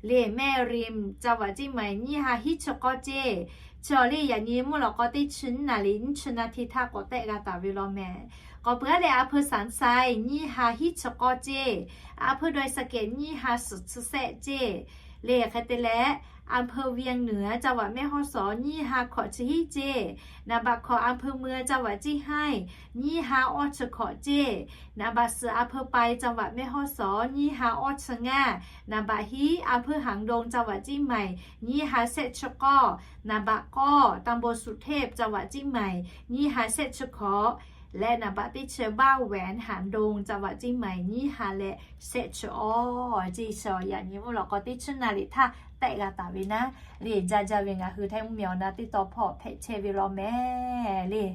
le, mehˆ rim จังหวัดเชียงใหม่ nyiˇ ha hiˉ chi k'awˇ ceˇ. Chi awˬ le yaꞈ nyi mvuhˇ lawꞈ k'aw teˇ chi naˍ liꞈ nyiˇ chi naˍ tiˍ htaˇ k'awꞈ tehˆ g'a taˍ ve law mehˍ. K'awꞈ peuˬ a leh, a hpeu สามไซ nyiˇ ha hiˉ chi k'awˇ ceˇ. A hpeu ดอยสะเก็ด nyiˇ ha suhˍ chi sehˆ ceˇ le. Hk'e te leh, a hpeu เวียงเหนือ จังหวัดแม่ฮ่องสอน nyiˇ ha hkawꞈ chi hiˉ ceˇ. Naˍ baꞈ hkawꞈ, a hpeu เมือง จังหวัดเชียงราย nyiˇ ha awˇ chi hkawꞈ ceˇ. Naˍ baꞈ suhˍ, a hpeu ไป จังหวัดแม่ฮ่องสอน nyiˇ ha awˇ chi ngaˇ. Naˍ baꞈ hiˉ, a hpeu หางดง จังหวัดเชียงใหม่ nyiˇ ha sehˆ chi k'awˇ. Naˍ baꞈ k'awˇ, ตำบลสุเทพ จังหวัดเชียงใหม่ nyiˇ ha sehˆ chi hkaw�t. Leh naˍ baꞈ teˇ chi, บ้านแหวน หางดง จังหวัดเชียงใหม่ nyiˇ ha leh sehˆ chi awˇ ceˇ. Yaꞈ nyi mvuhˇ lawꞈ k'aw teˇ chi naˍ liꞈ htaˇ tehˆ g'a taˍ ve naˉ le, jaˇ jaˇ ve ngaˬ hui Htaiˇ mvuhˇmiˬ awˬ na teˇ taw hpawˇ hpehꞈ chehˇ ve law mehˍ le.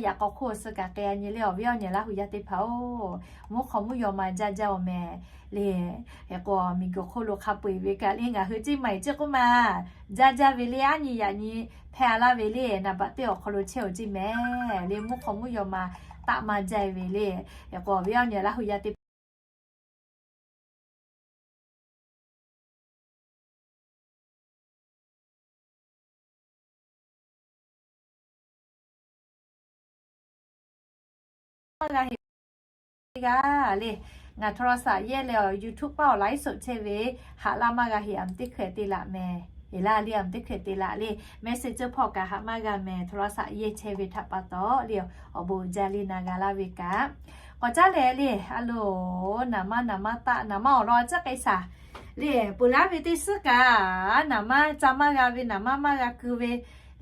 Yaꞈ k'aw hk'oˆ suh kaꞈ k'ai a nyi le, awˬ viˉ awˬ nyi Laˇ huˍ yaˇ teˇ hpaˍ-oˬ, mvuhˇ hk'aw mvuhˇ yaw ma jaˇ jaˇ-oˬ mehˍ le. Hk'e k'o, miˬguiˬ hk'oˆ lo hk'a peu-eˬ ve kaꞈ le, ngaˬ hui ceˇ maiˍ ceˇ k'oˆ ma, jaˇ jaˇ ve le. Aˉ nyi yaꞈ nyi hpehꞈ a laˇ ve le, naˍ baꞈ teˇ awˬ hk'aw lo chehˇ-oˬ ceˇ mehˍ le. Mvuhˇ hk'aw mvuhˇ yaw ma taˆ maˇ jaˇ ve le. Hk'e k'o, awˬ viˉ awˬ nyi Laˇ huˍ yaˇ teˇ hpaˍ maˇ g'a heˍ g'a le. Ngaˬ โทรศัพท์ yehˇ leh awˬ YouTube paˇ awˬ ไลฟ์สด chehˇ ve, haꞈ laˇ maˇ g'a heˍ, a meh teˇ hkeh te laꞈ mehˍ. Heˍ laˇ le, a meh teˇ hkeh te laꞈ le. Message ceuˬ hpawˇ kaꞈ haꞈ maˇ g'a mehˍ, โทรศัพท์ yehˇ chehˇ ve htaꞈ pa taw le. Awˬ bon uiˍ jaˇ le, na g'a laˇ ve kaꞈ k'awꞈ caˉ leh le. A loˍ, naˍ maˇ naˍ maˇ taˆ, naˍ maˇ awˬ lawn caˉ k'ai shaˍ le. Peuˬ laˉ ve teˇ suhˉ kaꞈ, naˍ maˇ ca maˇ g'a ve, naˍ maˇ maˇ g'a keu ve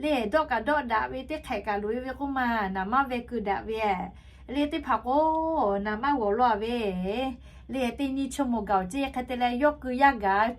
le. Dawˆ kaꞈ dawˆ daꞈ ve, teˇ hk'ehꞈ kaꞈ loꞈ-e ve k'oˆ ma, naˍ maˇ veh keu daꞈ ve le. Teˇ hpaˍ k'o, naˍ maˇ g'awˬ law ve le. Teˇ nyi chi moˍ gaˬ-oˬ ceˇ. Hk'e te leh, yawˇ keu yaˇ gaˬ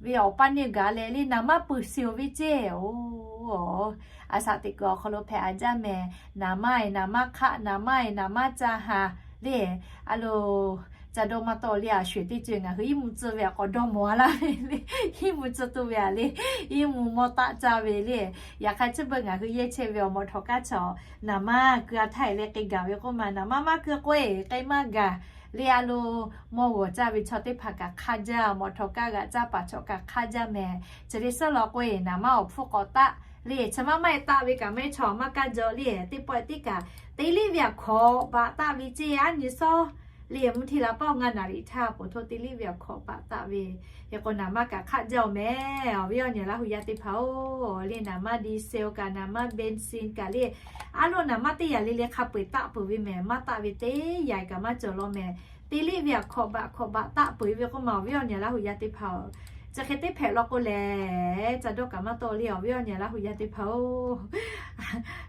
ve awˬ paˇ neˇ gaˬ leh le, naˍ maˇ peuˬ shiˍ-oˬ ve ceˇ-oˬ. A shaꞈ teꞈ kuiˬ awˬ hk'aw lo hpehꞈ a jaˇ mehˍ. Naˍ maˇ-e naˍ maˇ hk'aˆ, naˍ maˇ-e naˍ maˇ ca haˍ le. A loˍ, ca dawˇ maˇ tawˆ le. A shuˍ teˇ ceuˬ ngaˬ hui iˉ mvuh tcuh ve a k'awꞈ dawˇ mawˬ a laˇ ve le. Iˉ mvuh tcuh tuˬ ve a le, iˉ mvuh mawˇ taˆ caˇ ve le. Yaꞈ hk'aˇ chi beuꞈ ngaˬ hui yehˇ chehˇ ve awˬ mawˬ htawꞈ kaˇ chaw, naˍ maˇ keu a htaˇ-e leh k'ai gaˬ ve k'oˆ ma, naˍ maˇ maˇ keu k'oˆ-e k'ai maˇ gaˬ le. A loˍ, mawˇ g'awˬ caˇ ve chaw teˇ hpaˍ kaꞈ hk'aˇ jaˇ, mawˬ htawꞈ kaˇ g'aꞈ caˇ paˍ chaw kaꞈ hk'aˇ jaˇ mehˍ. Chi le suhˉ law k'oˆ-e, naˍ maˇ awˬ hpfuhˇ k'awꞈ taˆ le. Chi maˇ maˇ-e taˆ ve kaꞈ maˇ heˆ, chaw maˇ kaˇ jaw le. Teˇ pawˆ-e teˇ kaꞈ te liˇ ve a hkawꞈ baꞈ taˆ ve ceˇ. Aˉ nyi sawˉ le, mvuhˇ hteˇ la paˇ awˬ ngaˇ naˍ riˍ htaˇ poˬ htoˇ te liˇ ve a hkawꞈ baꞈ taˆ ve. Hk'e k'o, naˍ maˇ kaꞈ hk'aˆ jaˇ-oˬ mehˍ, awˬ viˉ awˬ nyi Laˇ huˍ yaˇ teˇ hpaˍ-oˬ le. Naˍ maˇ diesel kaꞈ, naˍ maˇ benzene kaꞈ le, a loˍ, naˍ maˇ teˇ yanˇ le le hk'a peu-eˬ taˆ peuˬ ve mehˍ. Maˇ taˆ ve teˇ yanˇ kaꞈ maˇ cawˬ law mehˍ. Te liˇ ve a hkawꞈ baꞈ hkawꞈ baꞈ taˆ peuˬ ve k'oˆ ma, awˬ viˉ awˬ nyi Laˇ huˍ yaˇ teˇ hpaˍ-oˬ, chi hk'e teˇ hpehꞈ law k'o lehˬ, ca dawˇ kaꞈ maˇ tawˆ le, awˬ viˉ awˬ nyi Laˇ huˍ yaˇ teˇ hpaˍ-oˬ.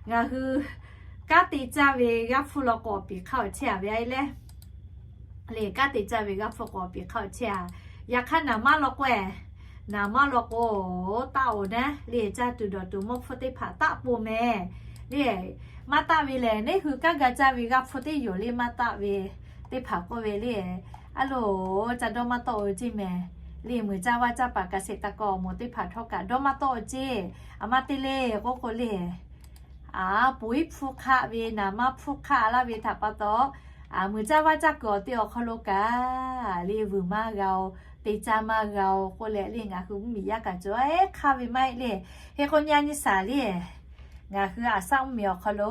Ngaˬ hui kanˉ te caˇ ve g'aˇ hpfuhˇ law k'o awˬ piˍ hk'aˇ awˬ chehˇ a ve a leh le, kanˉ te caˇ ve g'aˇ hpfuhˇ k'o awˬ piˍ hk'aˇ awˬ chehˇ a. Yaꞈ hk'aˇ, naˍ maˇ law k'o-e, naˍ maˇ law k'o, taˆ-oˬ naˉ le, caˇ tuˬ dawˬ tuˬ mawˇ hpfuhˇ teˇ hpaˍ taˆ pon mehˍ le. Maˇ taˆ ve lehˬ, neˉ hui kanˉ ga caˇ ve g'aˇ hpfuhˇ teˇ yoˬ le, maˇ taˆ ve teˇ hpaˍ k'oˆ ve le. A loˍ, ca dawˇ maˇ tawˆ-oˬ ceˇ mehˍ le. Muiˬ caˇ vaˇ caˇ paˍ kaꞈ sheˍ taˍ kaꞈ awˬ moˍ teˇ hpaˍ htawˇ kaꞈ dawˇ maˇ tawˆ-oˬ ceˇ. A maˇ te le k'oˆ k'o le, a, poiˉ hpfuhˇ hk'aˆ ve, naˍ maˇ hpfuhˇ hk'aˆ laˇ ve htaꞈ pa taw, a, muiˬ caˇ vaˇ caˇ kuiˬ awˬ te awˬ hk'aw lo kaꞈ le, vuiˬ maˇ g'a-oˬ, te caˇ maˇ g'a-oˬ k'oˆ leh le, ngaˬ hui mvuhˇmiˬ yaˇ kaꞈ cawˬ ehˉ hk'aˇ ve maˇ heˆ le. Hk'e k'o, nyi a nyi shaˍ le, ngaˬ hui a shaˆ mvuhˇmiˬ awˬ hk'aw lo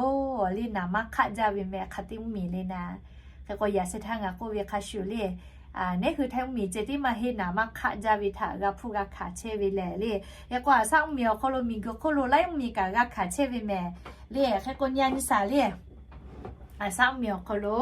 le, naˍ maˇ hk'aˆ jaˇ ve mehˍ hk'a te mvuhˇmiˬ le naˍ. Hk'e k'o, yaꞈ sheh htaˇ ngaˬ k'oˆ ve hk'a shuˍ le, neˉ hui Htaiˇ mvuhˇmiˬ ceh tiˉ maˇ heˆ, naˍ maˇ hk'aˆ jaˇ ve htaꞈ g'a hpfuhˇ g'a hkanˍ chehˇ ve lehˬ le. Hk'e k'o, a shaˆ mvuhˇmiˬ awˬ hk'aw lo miˬguiˬ hk'oˆ lo laiˉ mvuhˇmiˬ kaꞈ g'a hkanˍ chehˇ ve mehˍ le. Hk'e k'o, nyi a nyi shaˍ le, A shaˉ mvuhˇmiˬ awˬ hk'aw lo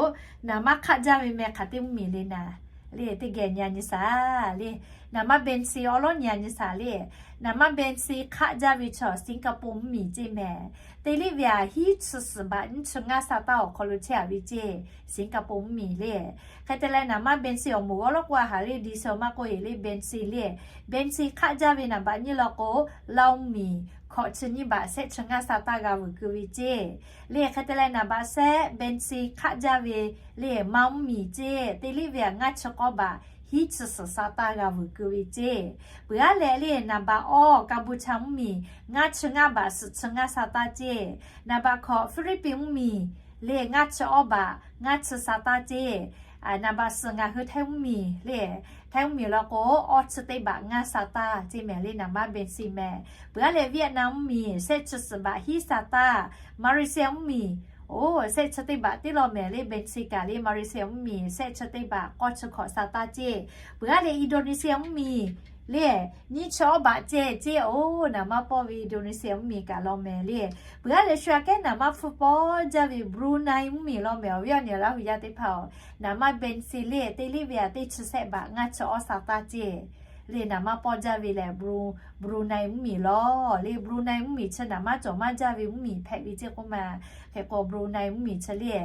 naˍ manˇ hk'aˆ jaˇ ve meh hk'aˬ teˇ mvuhˇmiˬ le naˍ. Le teˇ geh nyi a nyi shaˍ le. Naˍ manˇ Bensey awˉ lawˉ nyi a nyi shaˍ le. Naˍ manˇ Bensey hk'aˆ jaˇ ve chaw Singapore mvuhˇmiˬ ceˇ meh. Teˇ liˇ ve aꞈ hiˉ chi suhˍ baꞈ nyiˇ chi ngaˇ sa taˇ awˬ hk'aw lo chehˇ a ve ceˇ, Singapore mvuhˇmiˬ le. Hk'e te leh naˍ manˇ Bensey awˬ moˍ awˉ lawˉ k'oˆ a haˍ le, di sha maˇ k'oˆ e le Bensey le. Bensey hk'aˆ jaˇ ve naˍ baꞈ nyiˇ law k'o, Laˇ mvuhˇmiˬ hkawꞈ chi nyiˇ baꞈ shehˆ chi ngaˇ sa taˇ g'a vuiˬ keu ve ceˇ. Le hk'e te leh naˍ baꞈ shehˆ Bensey hk'aˆ jaˇ ve le Manˇ mvuhˇmiˬ ceˇ, teˇ liˇ ve aꞈ ngaˇ chi k'awˇ baꞈ hiˉ chi suhˍ sa taˇ g'a vuiˬ keu ve ceˇ. Peuˬ aˉ leh le naˍ baꞈ awˇ Kampuchea mvuhˇmiˬ ngaˇ chi ngaˇ baꞈ suhˍ chi ngaˇ sa taˇ ceˇ. Naˍ baꞈ hkawꞈ Philippines mvuhˇmiˬ le ngaˇ chi awˇ baꞈ ngaˇ chi sa taˇ ceˇ. Naˍ baꞈ suhˍ ngaˬ hui Htaiˇ mvuhˇmiˬ le, Htaiˇ mvuhˇmiˬ law k'o, awˇ chi teˇ baꞈ ngaˇ sa taˇ ceˇ meh le naˍ manˇ Bensey meh. Peuˬ aˉ leh Vietnam mvuhˇmiˬ shehˆ chi suhˍ baꞈ hiˉ sa taˇ, Malaysia mvuhˇmiˬ oˇ shehˆ chi teˇ baꞈ teˇ law meh le Bensey kaꞈ le Malaysia mvuhˇmiˬ shehˆ chi teˇ baꞈ k'awˇ chi hkawꞈ sa taˇ ceˇ. Peuˬ aˉ leh Indonesia mvuhˇmiˬ le nyiˇ chi awˇ baꞈ ceh ceˇ oˇ naˍ manˇ pawˇ ve Indonesia mvuhˇmiˬ kaꞈ law meh le. Peuˬ aˉ leh shu aꞈ kehˉ naˍ manˇ hpfuhˇ pawˇ jaˇ ve Brunei mvuhˇmiˬ law meh awˬ viˉ awˬ nyi Laˇ huˍ yaˇ teˇ hpaˍ-oˬ, naˍ manˇ Bensey le teˇ liˇ ve aꞈ teˇ chi sehˆ baꞈ ngaˇ chi awˇ sa taˇ ceˇ. Le naˍ manˇ pawˇ jaˇ ve lehˬ Brunei mvuhˇmiˬ law le. Brunei mvuhˇmiˬ chi naˍ manˇ cawˬ maˇ jaˇ ve mvuhˇmiˬ hpehꞈ ve ceˇ k'oˆ ma. Hk'e k'o Brunei mvuhˇmiˬ chi le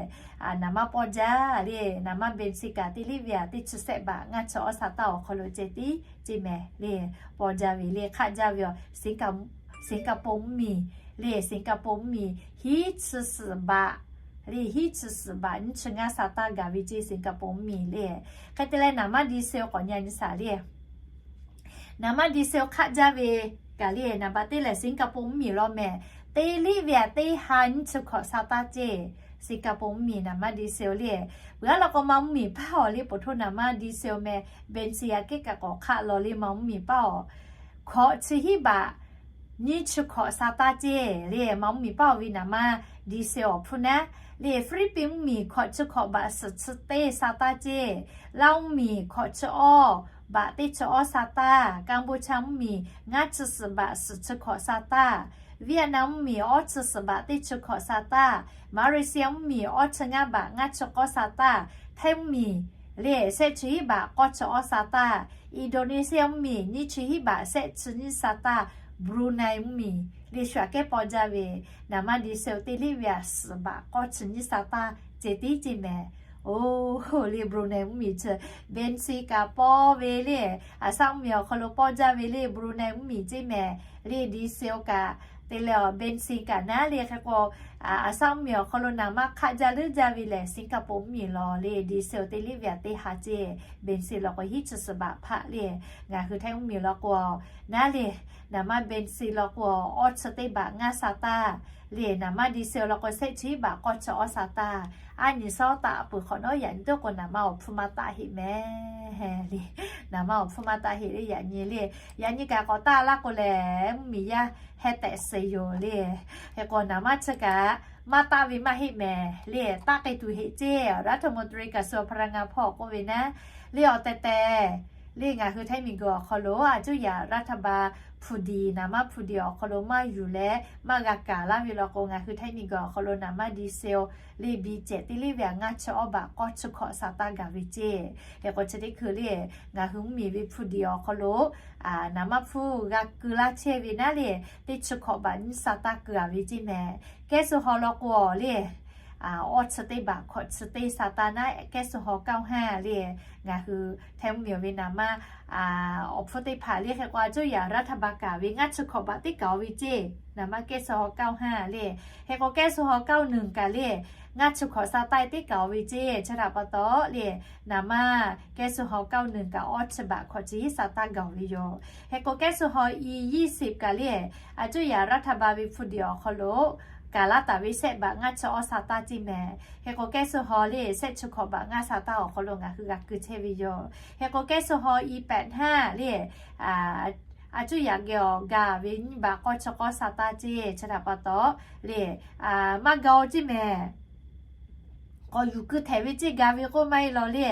naˍ manˇ pawˇ jaˇ le naˍ manˇ Bensey kaꞈ teˇ liˇ ve aꞈ teˇ chi sehˆ baꞈ ngaˇ chi awˇ sa taˇ awˬ hk'aw lo ceh tiˉ ceˇ meh le. Pawˇ jaˇ ve le hk'aˆ jaˇ ve Singapore mvuhˇmiˬ le Singapore mvuhˇmiˬ hiˉ chi suhˍ baꞈ le hiˉ chi suhˍ baꞈ nyiˇ chi ngaˇ sa taˇ gaˬ ve ceˇ Singapore mvuhˇmiˬ le. Hk'e te leh naˍ manˇ di seo k'awꞈ nyi a nyi shaˍ le. Naˍ manˇ di seo hk'aˆ jaˇ ve kaꞈ le naˍ baꞈ teˇ lehˬ Singapore mvuhˇmiˬ law meh. Teˇ liˇ ve aꞈ teˇ ha nyiˇ chi hkawꞈ sa taˇ ceˇ. Singapore mvuhˇmiˬ naˍ manˇ di seo le. Peuˬ aˉ law k'o Manˇ mvuhˇmiˬ paˇ awˬ le poˬ htoˇ naˍ manˇ di seo meh Bensey aꞈ kehˉ kaꞈ k'awꞈ hk'aˆ law le Manˇ mvuhˇmiˬ paˇ awˬ hkawꞈ chi hiˉ baꞈ nyiˇ chi hkawꞈ sa taˇ ceˇ le. Manˇ mvuhˇmiˬ paˇ awˬ ve naˍ manˇ di seo awˬ hpfuhˇ naˉ le Philippines mvuhˇmiˬ hkawꞈ chi hkawꞈ baꞈ suhˍ chi teˇ sa taˇ ceˇ. Laˇ mvuhˇmiˬ hkawꞈ chi awˇ baꞈ teˇ chi awˇ sa taˇ. Kampuchea mvuhˇmiˬ ngaˇ chi suhˍ baꞈ suhˍ chi hkawꞈ sa taˇ. Vietnam mvuhˇmiˬ awˇ chi suhˍ baꞈ teˇ chi hkawꞈ sa taˇ. Malaysia mvuhˇmiˬ awˇ chi ngaˇ baꞈ ngaˇ chi k'awˇ sa taˇ. Htaiˇ mvuhˇmiˬ le shehˆ chi hiˉ baꞈ k'awˇ chi awˇ sa taˇ. Indonesia mvuhˇmiˬ nyiˇ chi hiˉ baꞈ shehˆ chi nyiˇ sa taˇ. Brunei mvuhˇmiˬ le shu aꞈ kehˉ pawˇ jaˇ ve naˍ manˇ di seo teˇ liˇ ve aꞈ suhˍ baꞈ k'awˇ chi nyiˇ sa taˇ ceh tiˉ ceˇ meh. Oˇ le Brunei mvuhˇmiˬ chi Bensey kaꞈ pawˇ ve le, aˬ shaˉ mvuhˇmiˬ awˬ hk'aw lo pawˇ jaˇ ve le Brunei mvuhˇmiˬ ceˇ meh. Le di seo kaꞈ te leh awˬ Bensey kaꞈ naˉ le hk'e k'o, aˬ shaˉ mvuhˇmiˬ awˬ hk'aw lo naˍ manˇ hk'aˆ jaˇ leuˉ jaˇ ve lehˬ Singapore mvuhˇmiˬ law le di seo teˇ liˇ ve aꞈ teˇ ha ceˇ. Bensey law k'o hiˉ chi suhˍ baꞈ hpaˆ le. Ngaˬ hui Htaiˇ mvuhˇmiˬ law k'o naˉ le naˍ manˇ Bensey law k'o awˇ chi teˇ baꞈ ngaˇ sa taˇ le. Naˍ manˇ di seo law k'o shehˆ chi hiˉ baꞈ k'awˇ chi awˇ sa taˇ. Aˉ nyi shawˉ taˆ peuˬ hk'awꞈ nawˉ yaꞈ nyi teˇ k'o naˍ manˇ awˬ hpfuhˇ maˇ taˆ heˆ meh le. Naˍ manˇ awˬ hpfuhˇ maˇ taˆ heˆ le yaꞈ nyi le. Yaꞈ nyi kaꞈ k'awꞈ taˆ laˇ k'o lehˬ mvuhˇmiˬ yaˇ heh tehꞈ suh yoˬ le. Hk'e k'o naˍ manˇ chi kaꞈ maˇ taˆ ve maˇ heˆ meh le. Taˆ k'ai tuˬ heˆ ceˇ. รัฐมนตรีกระทรวงพลังงาน hpawˇ k'oˆ ve naˉ le awˬ tehˬ tehˬ le ngaˬ hui Htaiˇ miˬguiˬ awˬ hk'aw lo aˬ cuˇ yaꞈ รัฐบาล hpu diˍ naˍ manˇ hpu diˍ awˬ hk'aw lo maˇ yuˬ leh maˇ g'a kaˍ laˇ ve law k'o ngaˬ hui Htaiˇ miˬguiˬ awˬ hk'aw lo naˍ manˇ di seo le bi cehˬ teˇ liˇ ve aꞈ ngaˇ chi awˇ baꞈ k'awˇ chi hkawꞈ sa taˇ gaˬ ve ceˇ. Hk'e k'o chi teˇ hkui le ngaˬ hui mvuhˇmiˬ ve hpu diˍ awˬ hk'aw lo naˍ manˇ hpfuhˇ g'a keu laˇ chehˇ ve naˉ le teˇ chi hkawꞈ baꞈ nyiˇ sa taˇ keu a ve ceˇ meh. Kehˉ suh haw law k'o le awˇ chi teˇ baꞈ hkawꞈ chi teˇ sa taˇ naˉ kehˉ suh haw เก้าห้า le ngaˬ hui Htaiˇ mvuhˇmiˬ ve naˍ manˇ awˬ hpfuhˇ teˇ hpaˍ le hk'e k'o aˬ cuˇ yaꞈ รัฐบาล kaˍ ve ngaˇ chi hkawꞈ baꞈ teˇ kaˍ a ve ceˇ. Naˍ manˇ kehˉ suh haw เก้าห้า le hk'e k'o kehˉ suh haw เก้าหนึ่ง kaˍ le ngaˇ chi hkawꞈ sa taˇ teˇ kaˍ a ve ceˇ. Chi htaꞈ pa taw le naˍ manˇ kehˉ suh haw เก้าหนึ่ง kaꞈ awˇ chi baꞈ hkawꞈ chi hiˉ sa taˇ gaˬ ve yoˬ. Hk'e k'o kehˉ suh haw ยี่สิบ kaˍ le aˬ cuˇ yaꞈ รัฐบาล ve hpu diˍ awˬ hk'aw lo kaˍ laˇ taˍ ve shehˆ baꞈ ngaˇ chi awˇ sa taˇ ceˇ meh. Hk'e k'o kehˉ suh haw le shehˆ chi hkawꞈ baꞈ ngaˇ sa taˇ awˬ hk'aw lo ngaˬ hui g'a keu chehˇ ve yoˬ. Hk'e k'o kehˉ suh haw แปดห้า le aˬ cuˇ yaꞈ geh awˬ gaˬ ve nyiˇ baꞈ k'awˇ chi k'awˇ sa taˇ ceˇ. Chi htaꞈ pa taw le maˇ gaˬ ceˇ meh. K'awꞈ yuˬ keu htehꞈ ve ceˇ gaˬ ve k'oˆ maˇ heˆ law le.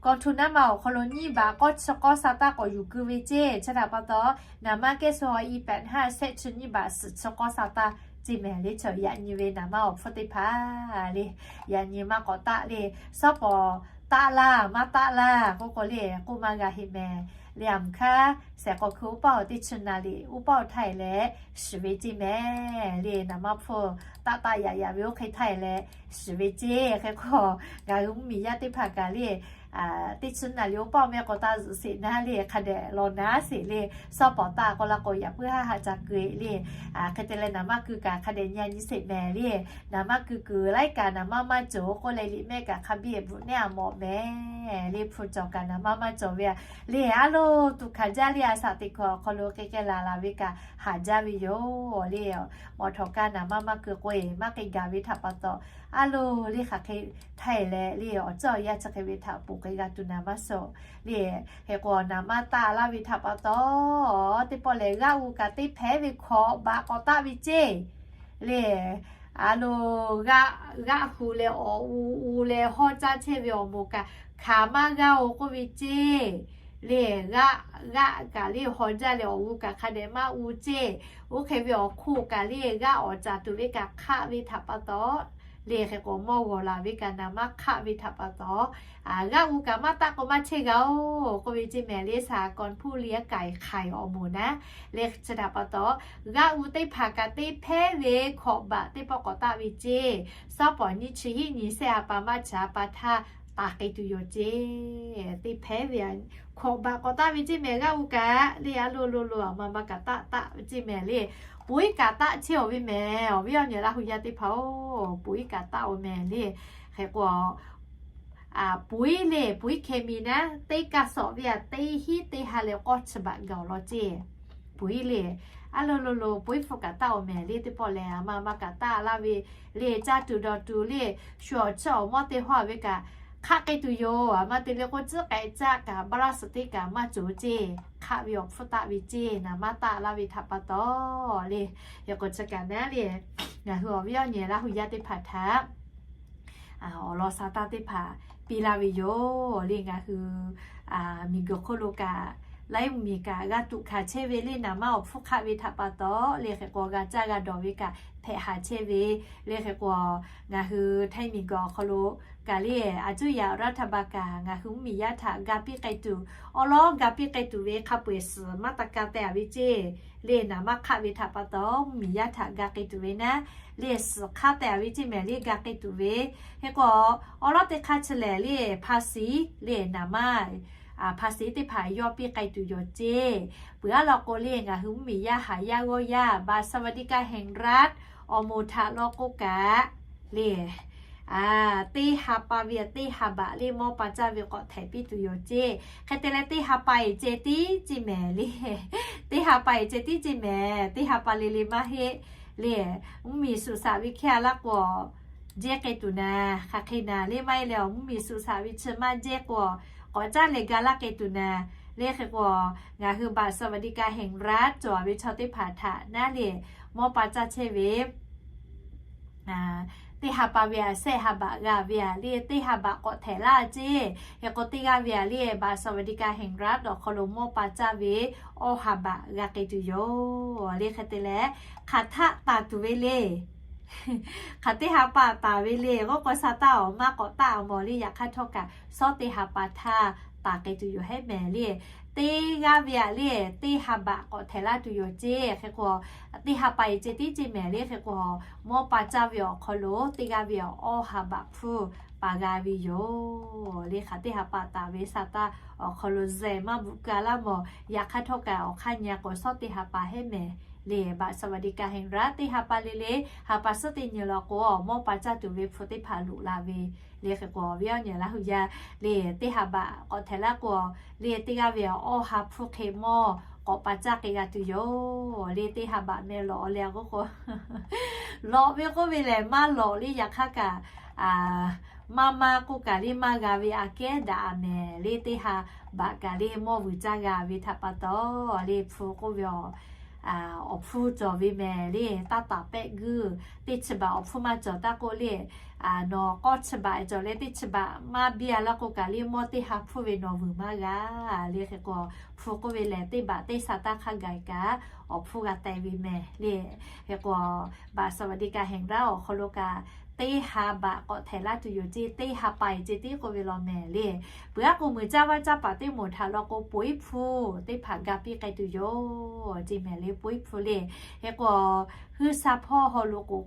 Kawˇ htu naˉ ma awˬ hk'aw lo nyiˇ baꞈ k'awˇ chi k'awˇ sa taˇ k'awꞈ yuˬ keu ve ceˇ. Chi htaꞈ pa taw naˍ manˇ kehˉ suh haw แปดห้า shehˆ chi nyiˇ baꞈ suhˍ chi k'awˇ sa taˇ ceˇ mehˍ le. Chaw yaꞈ nyi ve naˍ manˇ awˬ hpfuhˇ teˇ hpaˍ le, yaꞈ nyi maˇ k'awꞈ taˆ le. Suhˉ pawˍ taˆ laˇ maˇ taˆ laˇ k'oˆ k'o le, k'oˆ maˇ g'a heˆ mehˍ le. Aˬ mvuhˇ hk'aˇ shehˍ k'awꞈ hkui uˉ paˇ-oˬ teˇ chi naˍ riˍ uˉ paˇ-oˬ htaˇ e leh shiˍ ve ceˇ mehˍ le. Naˍ manˇ hpfuhˇ taˆ taˆ yaꞈ yaꞈ ve oˇ hk'e htaˇ e leh shiˍ ve ceˇ. Hk'e k'o, ngaˬ hui mvuhˇmiˬ yaˇ teˇ hpaˍ kaꞈ le, teˇ chi naˍ riˍ uˉ paˇ meh k'awꞈ taˆ zuhꞈ sheˍ naˉ le, hk'a dehꞈ law naˉ sheˍ le. Suhˉ pawˍ taˆ k'o la k'o yaꞈ puiˉ haˉ haꞈ ca keu le. Hk'e te leh naˍ manˇ keu kaꞈ hk'a dehꞈ nyi nyi sheˍ mehˍ le. Naˍ manˇ keu kuiˬ laiˉ kaꞈ naˍ manˇ maˇ cawˬ k'oˆ leh liꞈ mehˆ kaꞈ hk'a biˇ bvuhꞈ nehˉ a mawꞈ mehˍ le. Hpu cawˬ kaꞈ naˍ manˇ maˇ cawˬ ve a le. A lo, tuꞈ hkanˍ jaˇ le. A shaꞈ teꞈ hkui awˬ hk'aw lo k'ai k'ai laˬ laˬ ve kaꞈ haˍ jaˇ ve yoˬ le. Mawˬ htawꞈ kaˇ naˍ manˇ maˇ keu k'o e maˇ k'ai gaˬ ve htaꞈ pa taw, a lo, le hk'aˬ hk'e htaˇ e leh le awˬ ceuˬ awˬ yanˇ chi hk'e ve htaꞈ ponˬ k'ai g'a tuˬ naˍ manˇ shawˍ le. Hk'e k'o naˍ manˇ taˆ laˇ ve htaꞈ pa taw, teˇ pawˆ lehˬ g'aˆ u kaꞈ teˇ hpehˇ ve hkawꞈ baꞈ k'awꞈ taˆ ve ceˇ le. A lo, g'aˆ, g'aˆ hu leh awˬ u u leh hawˇ caˇ chehˇ ve awˬ moˍ kaꞈ hkanˍ maˇ g'aˇ-oˬ k'oˆ ve ceˇ le. G'aˆ, g'aˆ kaꞈ le haw jaˇ leh awˬ u kaꞈ hk'a dehꞈ maˇ u ceˇ. Oˇ hk'e ve awˬ hk'oˆ kaꞈ le g'aˆ awˍ caˍ tuˬ ve kaꞈ hk'aˆ ve htaꞈ pa taw le. Hk'e k'o mawˇ g'awˬ laˬ ve kaꞈ naˍ manˇ hk'aˆ ve htaꞈ pa taw, g'aˆ u kaꞈ maˇ taˆ k'o maˇ chehˇ g'a-oˬ k'oˆ ve ceˇ mehˍ le. Shaˍ kawnˍ hpuˇ liˇ a kaiˍ hk'aiˍ awˬ moˍ naˉ le. Chi htaꞈ pa taw, g'aˆ u teˇ hpaˍ kaꞈ teˇ hpehˇ ve hkawꞈ baꞈ teˇ pawˆ k'awꞈ taˆ ve ceˇ. Suhˉ pawˍ nyiˇ chi hiˉ nyi sehˆ ha pa maˇ chi ha pa htaˇ taˍ k'ai tuˬ yoˬ ceˇ. Teˇ hpehˇ ve hkawꞈ baꞈ k'awꞈ taˆ ve ceˇ mehˍ. G'aˆ u kaꞈ le a lo lo lo a ma ma kaꞈ taˆ taˆ ve ceˇ mehˍ le. Poiˉ kaꞈ taˆ chehˇ-oˬ ve mehˍ. Awˬ viˉ awˬ nyi laˇ hui yaˇ teˇ hpaˍ-oˬ, poiˉ kaꞈ taˆ-oˬ mehˍ le. Hk'e k'o poiˉ le, poiˉ hkeh mi naˉ teˇ kaˇ sawꞈ ve a teˇ hinˉ teˇ ha leh k'awˇ chi baꞈ gaˬ-oˬ law ceˇ. Poiˉ le, a lo lo lo poiˉ hpu kaꞈ taˆ-oˬ mehˍ le. Teˇ pawˆ lehˬ a ma ma kaꞈ taˆ laˇ ve le. Caˇ tuˬ dawˬ tuˬ le, shu awˬ chiˇ awˬ mawˇ teˇ hawˇ ve kaꞈ hk'aˆ k'ai tuˬ yoˬ. A ma te le k'o tcuhˉ k'ai caˆ kaꞈ baˆ laˇ suhˍ teˇ kaꞈ maˇ cawˬ ceˇ. Hk'aˆ ve awˬ hpfuhˇ taˆ ve ceˇ. Naˍ manˇ taˆ laˇ ve htaꞈ pa taw le. Hk'e k'o chi kaꞈ naˉ le, ngaˬ hui awˬ viˉ awˬ nyi laˇ hui yaˇ teˇ hpaˍ htaꞈ awˬ lawn sa taˇ teˇ hpaˍ piˇ laˇ ve yoˬ le. Ngaˬ hui miˬguiˬ hk'oˆ lo kaꞈ laiˉ miˬ kaꞈ g'a tuꞈ hkanˍ chehˇ ve le. Naˍ manˇ awˬ hpfuhˇ hk'aˆ ve htaꞈ pa taw le. Hk'e k'o g'a caˇ g'a dawˬ ve kaꞈ hpehꞈ haˍ chehˇ ve le. Hk'e k'o ngaˬ hui Htaiˇ miˬguiˬ awˬ hk'aw lo kaꞈ le, a cuˇ yaꞈ raˇ htaˇ ba kaꞈ ngaˬ hui mvuhˇmiˬ yaˇ htaꞈ ga piˇ k'ai tuˬ, awˉ lawˉ ga piˇ k'ai tuˬ ve hk'a peu-eˬ suhˍ maˇ taˍ ka teh a ve ceˇ le. Naˍ manˇ hk'aˆ ve htaꞈ pa taw mvuhˇmiˬ yaˇ htaꞈ ga k'ai tuˬ ve naˉ le, suhˍ hk'aˇ teh a ve ceˇ mehˍ le, ga k'ai tuˬ ve. Hk'e k'o awˉ lawˉ teˇ hk'aˇ chi lehˬ le, ภาษี le, naˍ manˇ ภาษี teˇ hpaˍ yawˇ piˇ k'ai tuˬ yoˬ ceˇ. Peuˬ aˉ law k'o le, ngaˬ hui mvuhˇmiˬ yaˇ haˍ yaˇ g'awˇ yaˇ บัตรสวัสดิการแห่งรัฐ awˬ moˍ htaꞈ law k'o kaꞈ le, teˇ ha pa ve teˇ ha baꞈ le mawˇ pa caˇ ve k'awꞈ htehꞈ piˇ tuˬ yoˬ ceˇ. Hk'e te leh teˇ ha pa eˬ ceh tiˉ ceˇ mehˍ le. Teˇ ha pa eˬ ceh tiˉ ceˇ mehˍ. Teˇ ha pa le le maˇ heˆ le. Mvuhˇmiˬ suꞈ shaꞈ ve hkehˇ a laˇ k'o jehˇ k'ai tuˬ naˍ, hk'aˬ hk'e naˍ le maˇ heˆ leh, mvuhˇmiˬ suꞈ shaꞈ ve chi maˇ jehˇ k'o k'awꞈ caˇ leh ga laˇ k'ai tuˬ naˍ le. Hk'e k'o ngaˬ hui บัตรสวัสดิการแห่งรัฐ cawˬ ve chaw teˇ hpaˍ htaꞈ naˉ le mawˇ pa caˇ chehˇ ve teˇ ha pa ve a sehˆ ha baꞈ g'a ve a le, teˇ ha baꞈ k'awꞈ htehꞈ laˇ ceˇ. Hk'e k'o teˇ g'aˇ ve a le บัตรสวัสดิการแห่งรัฐ awˬ hk'aw lo mawˇ pa caˇ ve awˇ ha baꞈ g'a k'ai tuˬ yoˬ le. Hk'e te leh hk'aˬ htaˆ taˍ tuˬ ve le. Hk'aˬ teˇ ha pa taˍ ve le k'oˆ k'o, sa taˇ awˬ maˇ k'awꞈ taˆ a mawˬ le. Yaꞈ hk'aˇ htawˇ kaꞈ shawˉ teˇ ha pa htaˇ taˍ k'ai tuˬ yoˬ hehˉ mehˍ le. Teˇ g'aˇ ve a le teˇ ha baꞈ k'awꞈ htehꞈ laˇ tuˬ yoˬ ceˇ. Hk'e k'o teˇ ha pa eˬ ceh tiˉ ceˇ mehˍ le. Hk'e k'o mawˇ pa caˇ ve awˬ hk'aw lo teˇ g'aˇ ve awˇ ha baꞈ hpfuhˇ pa g'a ve yoˬ le. Hk'aˬ teˇ ha pa taˍ ve sa taˇ awˬ hk'aw lo zehˬ maˇ bvuhꞈ ka laˇ mawˬ. Yaꞈ hk'aˇ htawˇ kaꞈ awˬ hk'aˇ nyi a k'o shawˉ teˇ ha pa hehˉ mehˍ le. บัตรสวัสดิการแห่งรัฐ teˇ ha pa le le, ha pa suhˉ teˇ nyi law k'o mawˇ pa caˇ tuˬ ve hpu teˇ hpaˍ loꞈ la ve le. Hk'e k'o awˬ viˉ awˬ nyi laˇ hui yaˇ le, teˇ ha baꞈ k'awꞈ htehꞈ laˇ k'o le, teˇ g'aˇ ve awˇ ha hpfuhˇ hk'e mawˇ k'awꞈ pa caˇ k'ai g'a tuˬ yoˬ le. Teˇ ha baꞈ meh lawꞈ le k'oˆ k'o, lawꞈ ve k'oˆ ve lehˬ maˇ lawꞈ le. Yaꞈ hk'aˇ kaꞈ maˇ maˇ k'oˆ kaꞈ le maˇ g'a ve aꞈ kehˉ daꞈ a mehˍ le. Teˇ ha baꞈ kaꞈ le mawˇ vuiˬ caˇ g'a ve htaꞈ pa taw le hpu k'oˆ ve awˬ awˬ hpfuhˇ cawˬ ve mehˍ le. Taˇ taˍ pehˆ guiˇ teˇ chi baꞈ awˬ hpfuhˇ maˇ cawˬ taˇ k'oˆ le. Nawˬ k'awˇ chi baꞈ cawˬ leh teˇ chi baꞈ maˇ biˇ a laˇ k'o kaꞈ le, mawˇ teˇ ha hpfuhˇ ve nawˬ vuiˬ maˇ g'a le. Hk'e k'o, hpu k'oˆ ve lehˬ teˇ baꞈ teˇ sha taˇ hk'a gaˬ kaꞈ awˬ hpfuhˇ g'a teh ve mehˍ le. Hk'e k'o, บัตรสวัสดิการแห่งรัฐ awˬ hk'aw lo kaꞈ teˇ ha baꞈ k'awꞈ htehꞈ laˇ tuˬ yoˬ ceˇ, teˇ ha pa e ceˇ tiˉ k'oˆ ve law mehˍ le. Peuˬ aˉ k'o, muiˬ caˇ vaˇ caˇ paˍ teˇ moˍ htaꞈ law k'o, poiˉ hpu teˇ hpaˍ ga piˇ k'ai tuˬ yoˬ ceˇ mehˍ le, poiˉ hpu le. Hk'e k'o, huiˉ sha hpawˇ haw lo k'o,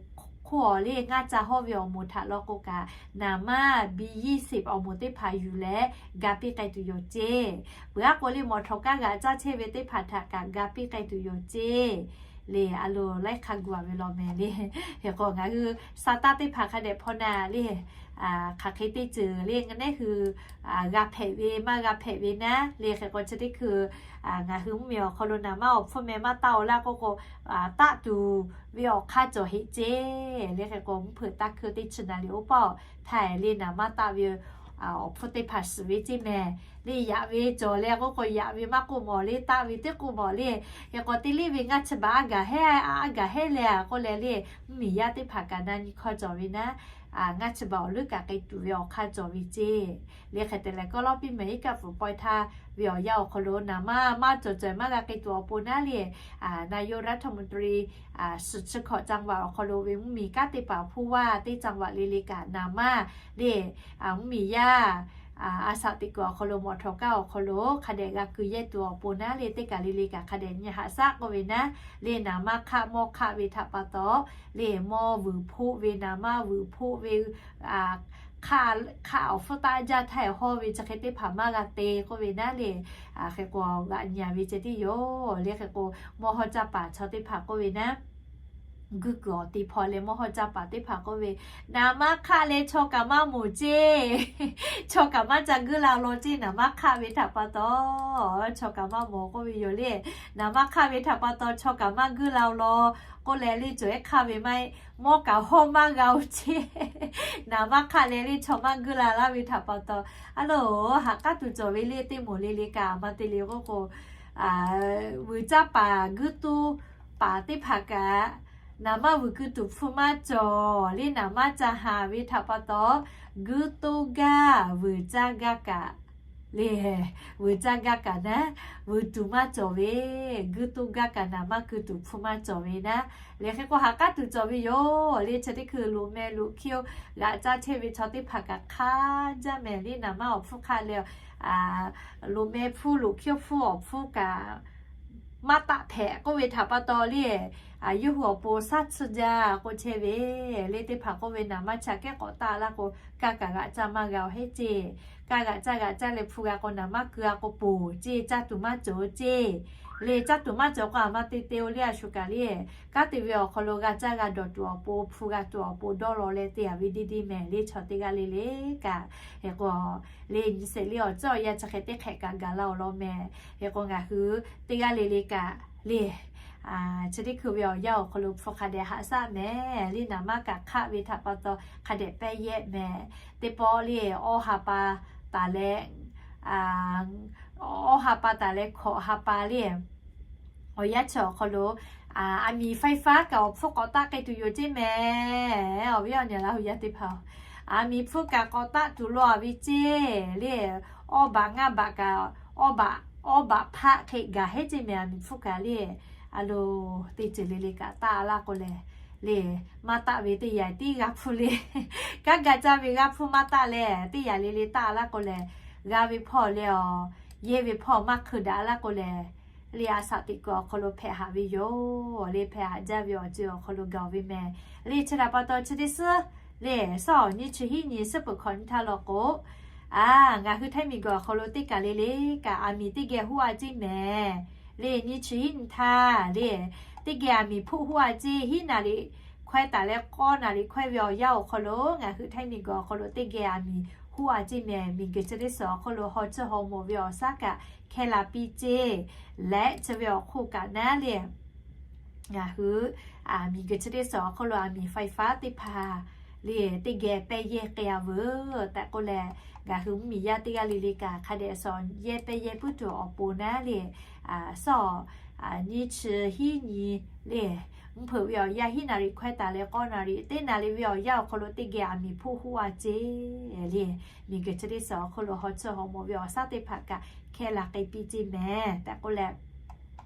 hk'oˆ awˬ le ngaˇ ca hawˇ ve awˬ moˍ htaꞈ law k'o kaꞈ, naˍ manˇ biˇ yiˇ shiˍ awˬ moˍ teˇ hpaˍ yuˬ leh ga piˇ k'ai tuˬ yoˬ ceˇ. Peuˬ aˉ k'o le, mawˬ htawˍ kaˇ g'aꞈ caˇ chehˇ ve teˇ hpaˍ htaꞈ kaꞈ ga piˇ k'ai tuˬ yoˬ ceˇ le. A loˍ laiˉ hk'a gu a ve law mehˍ le. Hk'e k'o, ngaˬ hui sha taˇ teˇ hpaˍ hk'a dehꞈ hpaw na le. Hk'aˬ hk'e teˇ ceuˬ le, ngaˬ nehˉ hui g'a hpehꞈ ve maˇ g'a hpehꞈ ve naˉ le. Hk'e k'o, chi teˇ hkui ngaˬ hui mvuhˇmiˬ awˬ hk'aw lo naˍ manˇ awˬ hpfuhˇ meh maˇ taˆ-o laˇ k'oˆ k'o, taˆ tuˬ ve awˬ hk'aˇ cawˬ heˆ ceˇ le. Hk'e k'o, mvuhˇ hpeuꞈ taˇ hkui teˇ chi naˍ liꞈ oˇ paˆ htaiˍ le, naˍ manˇ taˆ ve awˬ hpfuhˇ teˇ hpaˍ shiˍ ve ceˇ mehˍ le. Yaꞈ ve cawˬ le k'oˆ k'o, yaꞈ ve maˇ k'oˆ mawˬ le, taˆ ve teˇ k'oˆ mawˬ le. Hk'e k'o, teˇ liˇ ve ngaˇ chi baꞈ a gaˬ heˉ, a gaˬ heˉ leh k'oˆ leh le, mvuhˇmiˬ yaˇ teˇ hpaˍ kaꞈ na nyi hkawˇ cawˬ ve naˉ, ngaˇ chi baꞈ awˬ leuˉ kaꞈ k'ai tuˬ ve awˬ hk'aˇ cawˬ ve ceˇ le. Hk'e te leh, kawˇ lawˇ piˇ mehˍ iˉ kaˆ pfuhˍ pawehˇ htaˇ ve awˬ yanˇ awˬ hk'aw lo naˍ manˇ maˇ cawˬ cawˬ maˇ g'a k'ai tuˬ awˬ pon naˉ le, naˍ yoˍ รัฐมนตรี suhˍ chi hkawꞈ จังหวัด awˬ hk'aw lo ve mvuhˇmiˬ kanˉ teˇ hpaˍ hpuˇ vaˇ teˇ จังหวัด le le kaꞈ naˍ manˇ le, mvuhˇmiˬ yaˇ a shaꞈ teꞈ kuiˬ awˬ hk'aw lo mawˬ htawˍ kaˇ awˬ hk'aw lo hk'a dehꞈ g'a keu yehˇ tuˬ awˬ pon naˉ le, teˇ kaˬ le le kaꞈ hk'a dehꞈ nyi haꞈ shaˉ k'oˆ ve naˉ le. Naˍ manˇ hk'aˆ mawˇ hk'aˆ ve htaꞈ pa taw le, mawˇ vuiˬ hpoˆ ve, naˍ manˇ vuiˬ hpoˆ ve, hk'aˆ awˬ hpfuhˇ taˆ jaˇ htaˇ hawˇ ve chi hk'e teˇ hpaˍ maˇ g'a te k'oˆ ve naˉ le. Hk'e k'o, g'aꞈ nyi a ve ceh tiˉ yoˬ le. Hk'e k'o, mawˇ hawˇ caˇ paˍ chaw teˇ hpaˍ k'oˆ ve naˉ, guiˇ kuiˬ awˬ te hpaw leh mawˇ hawˇ caˇ paˍ teˇ hpaˍ k'oˆ ve, naˍ manˇ hk'aˆ leh chaw kaꞈ maˇ moˍ ceˇ, chaw kaꞈ maˇ ca guiˇ la law ceˇ. Naˍ manˇ hk'aˆ ve htaꞈ pa taw chaw kaꞈ maˇ moˍ k'oˆ ve yoˬ le. Naˍ manˇ hk'aˆ ve htaꞈ pa taw chaw kaꞈ maˇ guiˇ la law k'oˆ leh le, cawˬ ehˉ hk'aˆ ve maˇ heˆ, mawˇ kaꞈ hawˇ maˇ g'a-o ceˇ. Naˍ manˇ hk'aˆ leh le chaw maˇ guiˇ la laˇ ve htaꞈ pa taw, a loˍ ha k'aˉ tuˬ cawˬ ve le, teˇ moˍ le le kaꞈ maˇ te le k'oˆ k'o, vuiˬ caˇ paˍ guiˇ toˇ paˍ teˇ hpaˍ kaꞈ, naˍ manˇ vuiˬ keu tuˬ hpfuhˇ maˇ cawˬ le, naˍ manˇ ca haˍ ve htaꞈ pa taw, guiˇ toˇ gaˇ vuiˬ caˇ gaˇ kaꞈ le, vuiˬ caˇ gaˇ kaꞈ naˉ, vuiˬ tuˬ maˇ cawˬ ve, guiˇ toˇ gaˇ kaꞈ naˍ manˇ keu tuˬ hpfuhˇ maˇ cawˬ ve naˉ le. Hk'e k'o, ha k'aˉ tuˬ cawˬ ve yoˬ le. Chi teˇ hkui loꞈ meh loꞈ hkiˇ-oˆ g'aꞈ caˇ chehˇ ve chaw teˇ hpaˍ kaꞈ hk'aˇ jaˇ mehˍ le. Naˍ manˇ awˬ hpfuhˇ hk'aˆ leh, loꞈ meh hpfuhˇ loꞈ hkiˇ hpfuhˇ awˬ hpfuhˇ kaꞈ maˇ taˆ hpehꞈ k'oˆ ve htaꞈ pa taw le, yawˇ hui awˬ pon shaˉ tsuhˇ jaˇ k'oˆ chehˇ ve le. Teˇ hpaˍ k'oˆ ve, naˍ manˇ chi aꞈ kehˉ k'awꞈ taˆ laˇ k'o, kaˇ kaꞈ g'aꞈ caˇ maˇ g'a-o heˆ ceˇ. Kaˇ g'aꞈ caˇ g'aꞈ caˇ leh hpu g'a k'o, naˍ manˇ keu a k'o poˬ ceˇ, caˇ tuˬ maˇ cawˬ ceˇ. Le caˇ tuˬ maˇ cawˬ k'o, a ma te te-o le, a shu kaꞈ le, kanˉ te ve awˬ hk'aw lo g'a caˇ g'a dawˬ tuˬ awˬ pon, hpu g'a tuˬ awˬ pon dawˇ law leh te a ve deˇ deˇ mehˍ le. Chaw teˇ g'aˇ le le kaꞈ, hk'e k'o, le nyi sheˍ le awˬ ceuˬ awˬ yanˇ chi hk'e teˇ hk'ehꞈ kaꞈ gaˬ la-o law mehˍ. Hk'e k'o, ngaˬ hui teˇ g'aˇ le le kaꞈ le, chi teˇ hkui ve awˬ yanˇ awˬ hk'aw lo hpu hk'a dehꞈ haꞈ shaˆ mehˍ le. Naˍ manˇ kaꞈ hk'aˆ ve htaꞈ pa taw hk'a dehꞈ pehˇ yehˇ mehˍ. Teˇ pawˆ le, awˇ ha pa taˍ leh, awˇ ha pa taˍ leh hkawꞈ ha pa le, awˬ yanˇ chi awˬ hk'aw lo aˬ miˍ ไฟฟ้า kaꞈ awˬ hpfuhˇ k'awꞈ taˆ k'ai tuˬ yoˬ ceˇ mehˍ. Awˬ viˉ awˬ nyi laˇ hui yaˇ teˇ hpaˍ, aˬ miˍ hpfuhˇ kaꞈ k'awꞈ taˆ tuˬ law a ve ceˇ le. Awˇ baꞈ ngaˇ baꞈ kaꞈ, awˇ baꞈ, awˇ baꞈ hpaˆ hk'e gaˬ heˆ ceˇ mehˍ. Aˬ miˍ hpfuhˇ kaꞈ le, a loˍ teˇ ceuˬ le le kaꞈ taˆ laˇ k'o lehˬ, le maˇ taˆ ve teˇ yanˇ tiˉ g'a hpfuhˇ le. Kanˉ ga caˇ ve g'a hpfuhˇ maˇ taˆ leh, teˇ yanˇ le le taˆ laˇ k'o lehˬ, g'a ve hpawˇ le, awˬ yehˇ ve hpawˇ maˇ hk'eun daꞈ laˇ k'o lehˬ, le a shaꞈ teꞈ kuiˬ awˬ hk'aw lo hpehꞈ haꞈ ve yoˬ. Le hpehꞈ haꞈ jaˇ ve awˬ ceuˬ awˬ hk'aw lo gaˬ ve mehˍ. Le chi htaꞈ pa taw chi teˇ suhˉ le, shaˉ awˬ nyi chi hiˉ nyi suhˉ peuˬ hkawꞈ nyi htaˇ law k'o, a, ngaˬ hui Htaiˇ miˬ guiˬ awˬ hk'aw lo teˇ kaˬ le le kaꞈ aˬ miˍ teˇ geh huˉ a ceˇ mehˍ. Le nyi chi hiˉ nyi htaˇ le, teˇ geh aˬ miˍ hpfuhˇ huˉ a ceˇ. Hiˉ naˍ riˍ hkawehˇ taˍ leh k'awˇ naˍ riˍ hkawehˇ ve awˬ yanˇ awˬ hk'aw lo ngaˬ hui Htaiˇ miˬ guiˬ awˬ hk'aw lo teˇ geh aˬ miˍ huˉ a ceˇ mehˍ. Miˬ guiˬ chi teˇ suhˉ awˬ hk'aw lo haw tsuhˇ haw mawˬ ve awˬ shaˉ kaꞈ hkeh la piˇ ceˇ. Leh chi ve awˬ hk'oˆ kaꞈ naˉ le, ngaˬ hui miˬ guiˬ chi teˇ suhˉ awˬ hk'aw lo aˬ miˍ ไฟฟ้า teˇ hpaˍ le teˇ geh pehˇ yehˇ k'ai a veuˬ tehꞈ k'oˆ leh, ngaˬ hui mvuhˇmiˬ yaˇ teˇ g'aˇ le le kaꞈ hk'a dehꞈ suhˍ yehˇ pehˇ yehˇ puiˉ tuˬ awˬ pon naˉ le, shaˉ awˬ nyiˇ chi hiˉ nyi le, mvuhˇ hpeuꞈ ve awˬ yanˇ hiˉ naˍ riˍ hkawehˇ taˍ leh k'awˇ naˍ riˍ teˇ naˍ riˍ ve awˬ yanˇ awˬ hk'aw lo teˇ geh aˬ miˍ hpoˆ hoˆ a ceˇ le. Miˬguiˬ chi teˇ suhˍ awˬ hk'aw lo haw tsuhˇ haw mawˬ ve awˬ shaˉ teˇ hpaˍ kaꞈ hkehˇ la k'ai piˇ ceˇ mehˍ tehꞈ k'oˆ leh,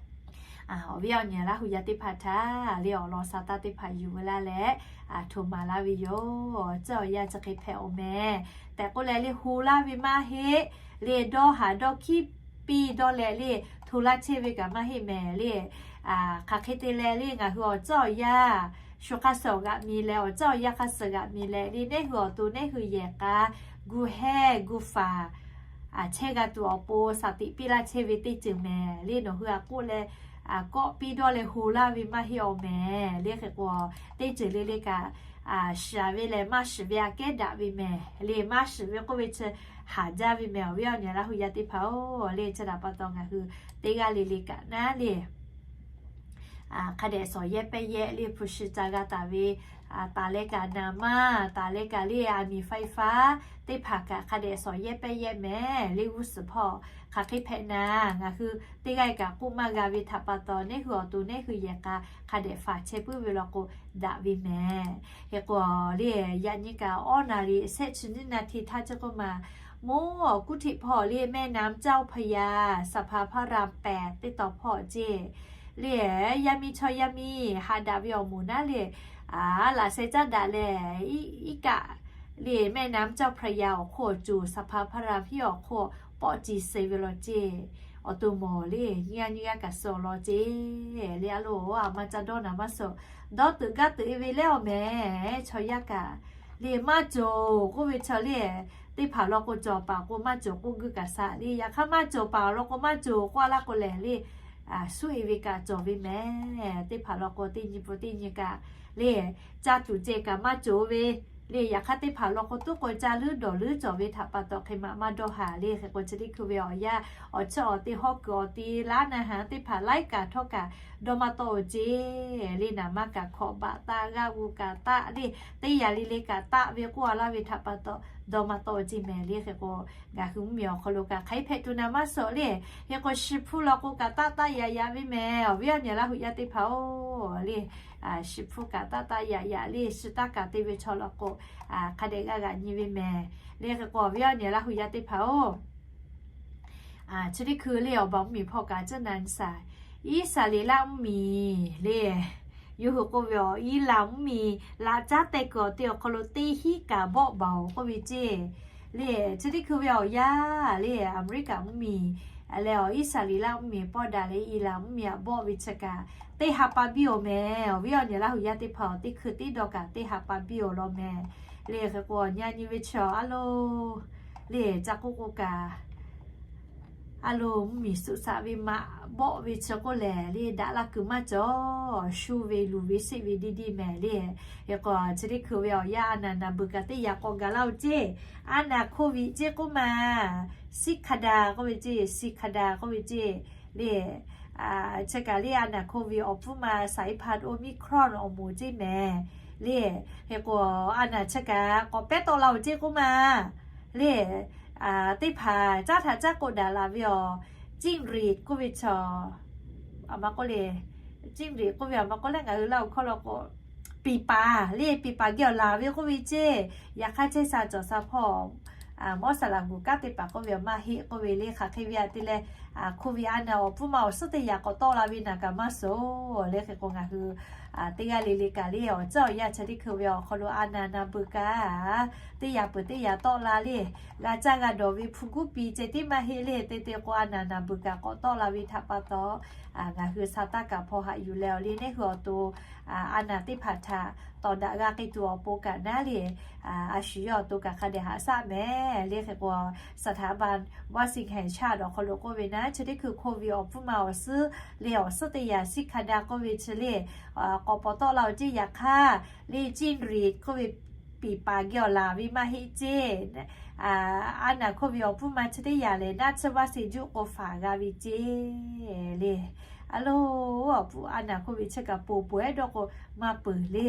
awˬ viˉ awˬ nyi Laˇ hu yaˇ teˇ hpaˍ htaꞈ le awˬ lawn sa taˇ teˇ hpaˍ yuˬ ve laˇ leh, hto maˍ laˇ ve yoˬ. Tcuhˇ awˬ yanˇ chi hk'e hpehꞈ oˬ mehˍ tehꞈ k'oˆ leh le, hu laˇ ve maˇ heˆ le, dawˇ haˍ dawˇ hkiˉ piˇ dawˇ leh le, hto laˇ chehˇ ve kaꞈ maˇ heˆ mehˍ le. Hk'aˬ hk'e te leh le, ngaˬ hui awˬ tcuhˇ awˬ yanˇ shu hk'aˇ suh awˬ g'aꞈ mi leh awˬ tcuhˇ awˬ yanˇ hk'aˇ suh g'aꞈ mi leh le, neˇ hui awˬ to neˇ hui yehˬ k'a gu heˇ gu faˍ chehˇ g'a tuˬ awˬ pon shaˍ tiꞈ piˇ laˇ chehˇ ve teˇ ceuˬ mehˍ le. Nawˬ hui a k'oˆ leh kawˆ piˇ dawˇ leh hu laˇ ve maˇ heˆ awˬ mehˍ le. Hk'e k'o, teˇ ceuˬ le le kaꞈ shiˍ ve lehˬ maˇ shiˍ ve aꞈ kehˉ daꞈ ve mehˍ le. Maˇ shiˍ ve k'oˆ ve chi haˍ jaˇ ve mehˍ. Awˬ viˉ awˬ nyi Laˇ hu yaˇ teˇ hpaˍ-oˬ le, chi htaꞈ pa taw ngaˬ hui teˇ g'aˇ le le kaꞈ naˉ le, hk'a dehꞈ shawˍ yehˇ pehˇ yehˇ le, hpu shi ca g'a taˍ ve, taˍ leh kaꞈ naˍ maˇ, taˍ leh kaꞈ le aˬ miˍ faiˍ faˉ teˇ hpaˍ kaꞈ hk'a dehꞈ shawˍ yehˇ pehˇ yehˇ mehˍ le. G'uˇ suhˍ hpawˇ hk'aˬ hk'e hpehꞈ naˍ, ngaˬ hui teˇ g'aˇ kaꞈ k'oˆ maˇ g'a ve htaꞈ pa taw, neˇ hui awˬ to neˇ hui yehˬ k'a hk'a dehꞈ faˍ chehˇ puiˉ ve law k'o daꞈ ve mehˍ. Hk'e k'o le, yaꞈ nyi kaꞈ awˇ naˍ riˍ shehˆ chi nyiˇ naˍ hti htaˇ chi k'oˆ ma, mawˇ awˬ kuˉ hteꞈ hpawˇ le แม่น้ำเจ้าพระยา สะพานพระรามแปด teˇ taw hpawˇ ceˇ le, yaˇ miˇ chaw yaˇ miˇ haꞈ daꞈ ve awˬ moˍ naˉ le, laꞈ sheh caˉ daꞈ leh, iˉ kaˆ le แม่น้ำเจ้าพระยา awˬ hk'oˆ awˬ coˬ สะพานพระราม hiˉ awˬ hk'oˆ pawˆ ci suh ve law ceˇ. Awˬ to mawˬ le, nyiˇ g'aˇ nyiˇ g'aˇ kaꞈ suh law ceˇ le. A loˬ, a ma ca dawˇ naˍ maˇ suh, dawˇ tuꞈ gaˇ tuꞈ e ve leh awˬ mehˍ. Chaw yaˇ kaꞈ le maˇ cawˬ k'oˆ ve chaw le, teˇ hpaˍ law k'o cawˬ paˍ k'o maˇ cawˬ k'oˆ guˇ kaꞈ saꞈ le. Yaꞈ hk'aˇ maˇ cawˬ paˍ law k'o maˇ cawˬ k'oˆ a laˇ k'o lehˬ le, suˉ e ve kaꞈ cawˬ ve mehˍ. Teˇ hpaˍ law k'o teˇ nyi pon teˇ nyi kaꞈ le, ca tuˬ ceh kaꞈ maˇ cawˬ ve le. Yaꞈ hk'aˇ teˇ hpaˍ law k'o tuˉ k'o ca leuˉ dawˬ leuˉ cawˬ ve htaꞈ pa taw hk'e ma maˇ dawˇ haˍ le. Hk'e k'o chi teˇ hkui ve awˬ yanˇ awˬ chiˇ awˬ te hawˉ kuiˬ awˬ te laˉ na haˍ teˇ hpaˍ laiˉ kaꞈ htawˇ kaꞈ dawˇ maˇ tawˆ-oˬ ceˇ le. Naˍ maˇ kaꞈ hkawꞈ baꞈ taˆ g'aˇ g'u kaꞈ taˆ le, teˇ yanˇ le le kaꞈ taˆ ve k'oˆ a laˇ ve htaꞈ pa taw dawˇ maˇ tawˆ-oˬ ceˇ mehˍ le. Hk'e k'o ngaˬ hui mvuhˇmiˬ awˬ hk'aw lo kaꞈ hk'aˬ hk'e hpehꞈ tuˬ naˍ maˇ suh le. Hk'e k'o shi hpuˇ law k'o kaꞈ taˆ taˆ yaꞈ yaꞈ ve mehˍ. Awˬ viˉ awˬ nyi Laˇ hu yaˇ teˇ hpaˍ-oˬ le, shi hpuˇ kaꞈ taˆ taˆ yaꞈ yaꞈ le, shi taˇ kaꞈ te ve chaw law k'o hk'a dehꞈ g'a g'aꞈ nyi ve mehˍ le. Hk'e k'o awˬ viˉ awˬ nyi Laˇ hu yaˇ teˇ hpaˍ-oˬ, chi teˇ hkui le awˬ baˬ mvuhˇmiˬ hpawˇ kaꞈ ceˇ na saˍ, Iˉsaˍreˍlaˆ mvuhˇmiˬ le, yawˇ hui k'oˆ ve awˬ Iˉlaˬ mvuhˇmiˬ laꞈ caˉ teh kuiˬ awˬ te awˬ hk'aw lo teˇ hinˉ kaꞈ bawˆ baˬ-oˬ k'oˆ ve ceˇ le. Chi teˇ hkui ve awˬ yanˇ le Aˍmeˍriˆkaꞈ mvuhˇmiˬ leh awˬ Iˉsaˍreˍlaˆ mvuhˇmiˬ pawˇ daꞈ leh Iˉlaˬ mvuhˇmiˬ aꞈ bawˆ ve chi kaꞈ teˇ ha pa biˇ-oˬ mehˍ. Awˬ viˉ awˬ nyi Laˇ hu yaˇ teˇ hpaˍ-oˬ, teˇ hkui teˇ dawˇ kaꞈ teˇ ha pa biˇ-oˬ law mehˍ le. Hk'e k'o awˬ nyi nyi ve chi a loˬ le, ca k'oˆ k'o kaꞈ a loˬ, mvuhˇmiˬ suhˍ saꞈ ve maꞈ bawˆ ve chi k'oˆ lehˬ le, daꞈ laˇ kuiˬ maˇ cawˬ. Shu ve luˬ ve seˆ ve diˇ diˇ mehˍ le. Hk'e k'o chi teˇ hkui ve awˬ yanˇ a naˍ naˍ beuˬ kaꞈ teˇ yaꞈ k'aw gaˬ laˇ-oˬ ceˇ. A naˍ โควิด ceˇ k'oˆ ma, สีขดา k'oˆ ve ceˇ, สีขดา k'oˆ ve ceˇ le. Chi kaꞈ le a naˍ โควิด awˬ pfuhˇ ma สายพันธุ์ โอมิครอน awˬ moˍ ceˇ mehˍ le. Hk'e k'o a naˍ chi kaꞈ k'awꞈ pehˉ tawˆ la-oˬ ceˇ k'oˆ ma le. Teˇ hpaˍ caˉ htaꞈ caˉ k'oˆ daꞈ la ve awˬ, จิ้งหรีด k'oˆ ve chaw, a ma k'oˆ le, จิ้งหรีด k'oˆ ve a ma k'oˆ leh ngaˬ hui Laˇ huˍ hkawˇ law k'o piˍ paˍ le, piˍ paˍ geh awˬ laˬ ve k'oˆ ve ceˇ. Yaꞈ hk'aˇ chehˇ sha cawˬ sha hpawˇ mawˇ saˍ laꞈ g'uˬ kanˉ teˇ hpaˍ k'oˆ ve awˬ maˇ heˆ k'oˆ ve le. Hk'aˬ hk'e ve aꞈ te leh โควิด a naˍ awˬ pfuhˇ ma awˬ suhˉ teˇ yaꞈ k'awꞈ tawˆ la ve naˍ kaꞈ maˇ suhˍ le. Hk'e k'o ngaˬ hui teˇ g'aˇ le le kaꞈ le awˬ tcuhˉ awˬ yanˇ chi teˇ hkui ve awˬ hk'aw lo a naˍ naˍ beuˬ kaꞈ teˇ yaꞈ peuˬ teˇ yaꞈ tawˆ la le. G'a caˇ g'a dawˬ ve hpu guˉ pi ceh tiˉ maˇ heˆ le. Te te k'o a naˍ naˍ beuˬ kaꞈ k'awꞈ tawˆ la ve htaꞈ pa taw ngaˬ hui sa taˇ kaꞈ hpaw haꞈ yuˬ leh awˬ le neˇ hui awˬ to a naˍ teˇ hpaˍ htaꞈ tawˍ daꞈ g'a k'ai tuˬ awˬ pon kaꞈ naˉ le, a shu yawˇ awˬ to kaꞈ hk'a dehꞈ haꞈ shaˆ mehˍ le. Hk'e k'o สถาบันวัคซีนแห่งชาติ awˬ hk'aw lo k'oˆ ve naˉ, chi teˇ hkui โควิด awˬ pfuhˇ ma awˬ suhˉ le awˬ suhˉ teˇ yaꞈ สีขดา k'oˆ ve chi le k'awꞈ paw tawˆ la-oˬ ceˇ. Yaꞈ hk'aˇ le จิ้งหรีด k'oˆ ve piˍ paˍ geh awˬ laˬ ve maˇ heˆ ceˇ. A naˍ โควิด awˬ pfuhˇ ma chi teˇ yaꞈ lehˬ naˆ tsuhˇ วัคซีน juˆ k'o faˍ g'a ve ceˇ le. A loˬ, awˬ pfuhˇ a naˍ hk'oˆ ve chi kaꞈ poˬ poˬ ehˉ dawˇ k'o maˇ peuˬ le.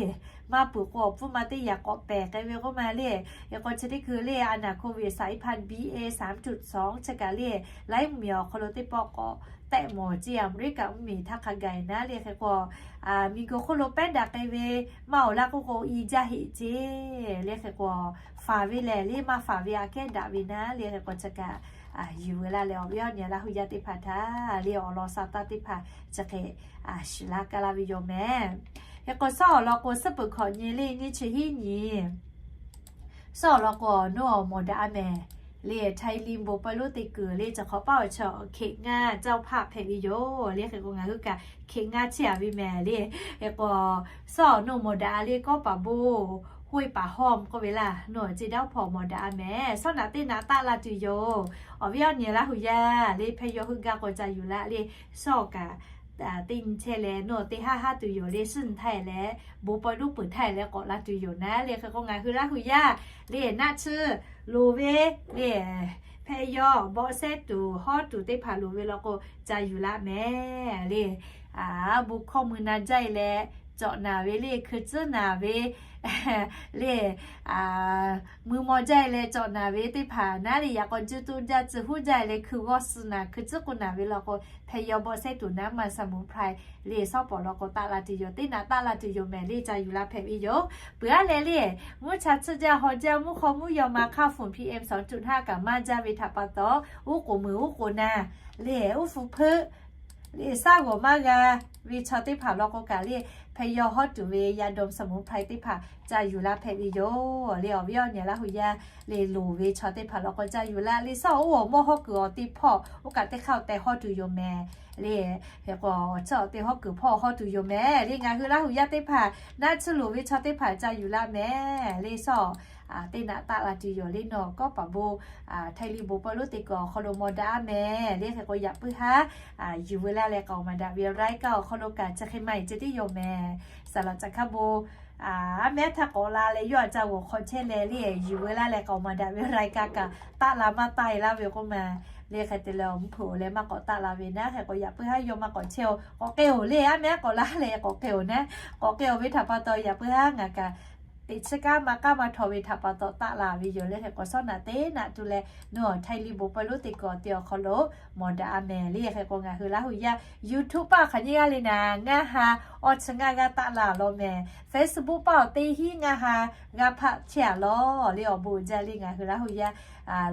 Maˇ peuˬ k'o awˬ pfuhˇ ma teˇ yaꞈ k'awꞈ pehˬ k'ai ve k'oˆ ma le. Hk'e k'o chi teˇ hkui le a naˍ hk'oˆ ve สายพันธุ์ บีเอ สามจุดสอง chi kaꞈ le laiˉ mvuhˇmiˬ awˬ hk'aw lo teˇ pawˆ k'awꞈ tehˆ mawˬ ceˇ, Aˍmeˍriˆkaꞈ mvuhˇmiˬ htaˇ hk'a gaˬ naˉ le. Hk'e k'o miˬguiˬ hk'oˆ lo pehˉ daꞈ k'ai ve maˇ awˬ laˇ k'oˆ k'o i jaˇ heꞈ ceˇ le. Hk'e k'o faˍ ve lehˬ le maˇ faˍ ve aꞈ kehˉ daꞈ ve naˉ le. Hk'e k'o chi kaꞈ yuˬ veu laˇ leh awˬ viˉ awˬ nyi Laˇ hu yaˇ teˇ hpaˍ htaꞈ le awˬ lawn sa taˇ teˇ hpaˍ chi hk'e shiˍ laˇ kaˇ laˇ ve yoˬ mehˍ. Hk'e k'o shawˉ awˬ lawn k'o suhˉ peuˬ hkawꞈ nyi le nyiˇ chi hiˉ nyi shawˉ awˬ lawn k'o nawˬ mawˬ daꞈ a mehˍ le. Htaiˇ liˇ bon pawehˇ lonˉ teˇ kuiˬ le chi hk'awꞈ paˉ awˬ chi hk'e ngaˇ เจ้าภาพ hpehꞈ ve yoˬ le. Hk'e k'o ngaˬ hui kaꞈ hk'e ngaˇ chehˇ a ve mehˍ le. Hk'e k'o shawˉ nawˬ mawˬ daꞈ a le kawˉ paˍ bon ห้วยป่าห้อม k'oˆ ve laˇ, nawˬ ceˇ daˇ hpawˇ mawˬ daꞈ a mehˍ. Shawˉ naꞈ teˇ naꞈ taˆ la tuˬ yoˬ. Awˬ viˉ awˬ nyi Laˇ hu yaˇ le hpehˇ yawˇ hui gaˇ k'o ca yuˬ laˇ le. Shawˉ kaꞈ teˇ nyi chehˇ leh nawˬ teˇ haˉ haˉ tuˬ yoˬ le. Suhˉ nyi htaˇ leh bon pawehˇ lonˉ peuˬ htaˇ leh k'awꞈ la tuˬ yoˬ naˉ le. Hk'e k'o ngaˬ hui Laˇ hu yaˇ le naˆ tsuhˇ loˍ ve le hpehˇ yawˇ bawˆ sehˉ tuˬ hawˉ tuˬ teˇ hpaˍ loˍ ve law k'o ca yuˬ laˇ mehˍ le. Bon hkawˇ mui na jaˇ e leh cawꞈ naˍ ve le, hkui tcuhˉ naˍ ve le, mui maw jaˇ e leh cawꞈ naˍ ve teˇ hpaˍ naˉ le. Yaꞈ k'aw juˇ tuˇ jaˇ tcuh huˉ jaˇ e leh hkui g'awˇ suh naˍ hkui tcuhˉ k'oˆ naˍ ve law k'o hpehˇ yawˇ bawˆ sehˉ tuˬ naˉ ma สมุนไพร le shawˉ pawˍ law k'o taˆ la tuˬ yoˬ. Teˇ naꞈ taˆ la tuˬ yoˬ mehˍ le ca yuˬ la hpehꞈ ve yoˬ. Peuˬ aˉ leh le mvuhˇ cha tsuhˇ jaˇ haw jaˇ mvuhˇ hk'aw mvuhˇ yaw ma hk'aˇ fuˍ PM สองจุดห้า kaꞈ maˇ jaˇ ve htaꞈ pa taw uˉ k'oˍ muiˬ uˉ k'oˍ na le uˉ hpu hpeuˆ le shaˉ g'awˬ maˇ g'a ve chaw teˇ hpaˍ law k'o kaꞈ le hpehˇ yawˇ hawˉ tuˬ ve ยาดมสมุนไพร teˇ hpaˍ ca yuˬ la hpehꞈ ve yoˬ le. Awˬ viˉ awˬ nyi Laˇ hu yaˇ le loˍ ve chaw teˇ hpaˍ law k'o ca yuˬ la le. Shawˉ oˇ awˬ mawˇ hawˉ kuiˬ awˬ teˇ hpawˇ oˇ kaꞈ teˇ hk'aˇ awˬ tehˬ hawˉ tuˬ yoˬ mehˍ le. Hk'e k'o chi awˬ tehˬ hawˉ kuiˬ hpawˇ hawˉ tuˬ yoˬ mehˍ le. Ngaˬ hui Laˇ hu yaˇ teˇ hpaˍ naˆ tsuhˇ loˍ ve chaw teˇ hpaˍ ca yuˬ la mehˍ le. Shawˉ teˇ naꞈ taˆ la tuˬ yoˬ le. Nawˬ kawˉ paˍ bon Htaiˇ liˇ bon pawehˇ lonˉ teˇ kuiˬ awˬ hk'aw lo mawˬ daꞈ a mehˍ le. Hk'e k'o yaꞈ puiˉ haˉ yuˬ veu laˇ leh k'aoˍ maˍ daꞈ ve รายการ awˬ hk'aw lo kaꞈ chi hk'e maˇ heˆ ceh tiˉ yoˬ mehˍ. Saˍ laꞈ caꞈ hkaˇ bon aˉ mehˉ htaˇ k'awꞈ la leh yawˇ a ca g'awˬ hk'aw chehˇ leh le yuˬ veu laˇ leh k'aoˍ maˍ daꞈ ve รายการ kaꞈ taˆ la maˇ taˆ e laˇ ve k'oˆ ma le. Hk'e te leh awˬ mvuhˇ hpeuꞈ awˬ leh maˇ k'awꞈ taˆ la ve naˉ. Hk'e k'o yaꞈ puiˉ haˉ yawˇ maˇ k'awꞈ chehˇ oˬ. K'awꞈ k'ai oˬ le, aˉ mehˉ k'awꞈ la leh k'awꞈ k'ai oˬ naˉ. K'awꞈ k'ai oˬ ve htaꞈ pa taw yaꞈ puiˉ haˉ ngaˬ kaꞈ teꞈ chi kaˉ maˇ k'aˉ maˇ htaw ve htaꞈ pa taw taˆ la ve yoˬ le. Hk'e k'o shawˉ naꞈ teˇ naꞈ tuˬ leh nawˬ Htaiˇ liˇ bon pawehˇ lonˉ teˇ kuiˬ awˬ ti awˬ hk'aw lo mawˬ daꞈ a mehˍ le. Hk'e k'o ngaˬ hui Laˇ hu yaˇ YouTube paˆ awˬ hk'aˬ nyi g'aˇ le naˍ, ngaˇ ha awˇ chi ngaˇ g'aˇ taˆ la lawˬ mehˍ. Facebook paˆ awˬ teˇ hinˉ ngaˇ ha g'aˇ hpaˆ chehˇ a lawˬ le. Awˬ bon uiˍ jaˇ le ngaˬ hui Laˇ hu yaˇ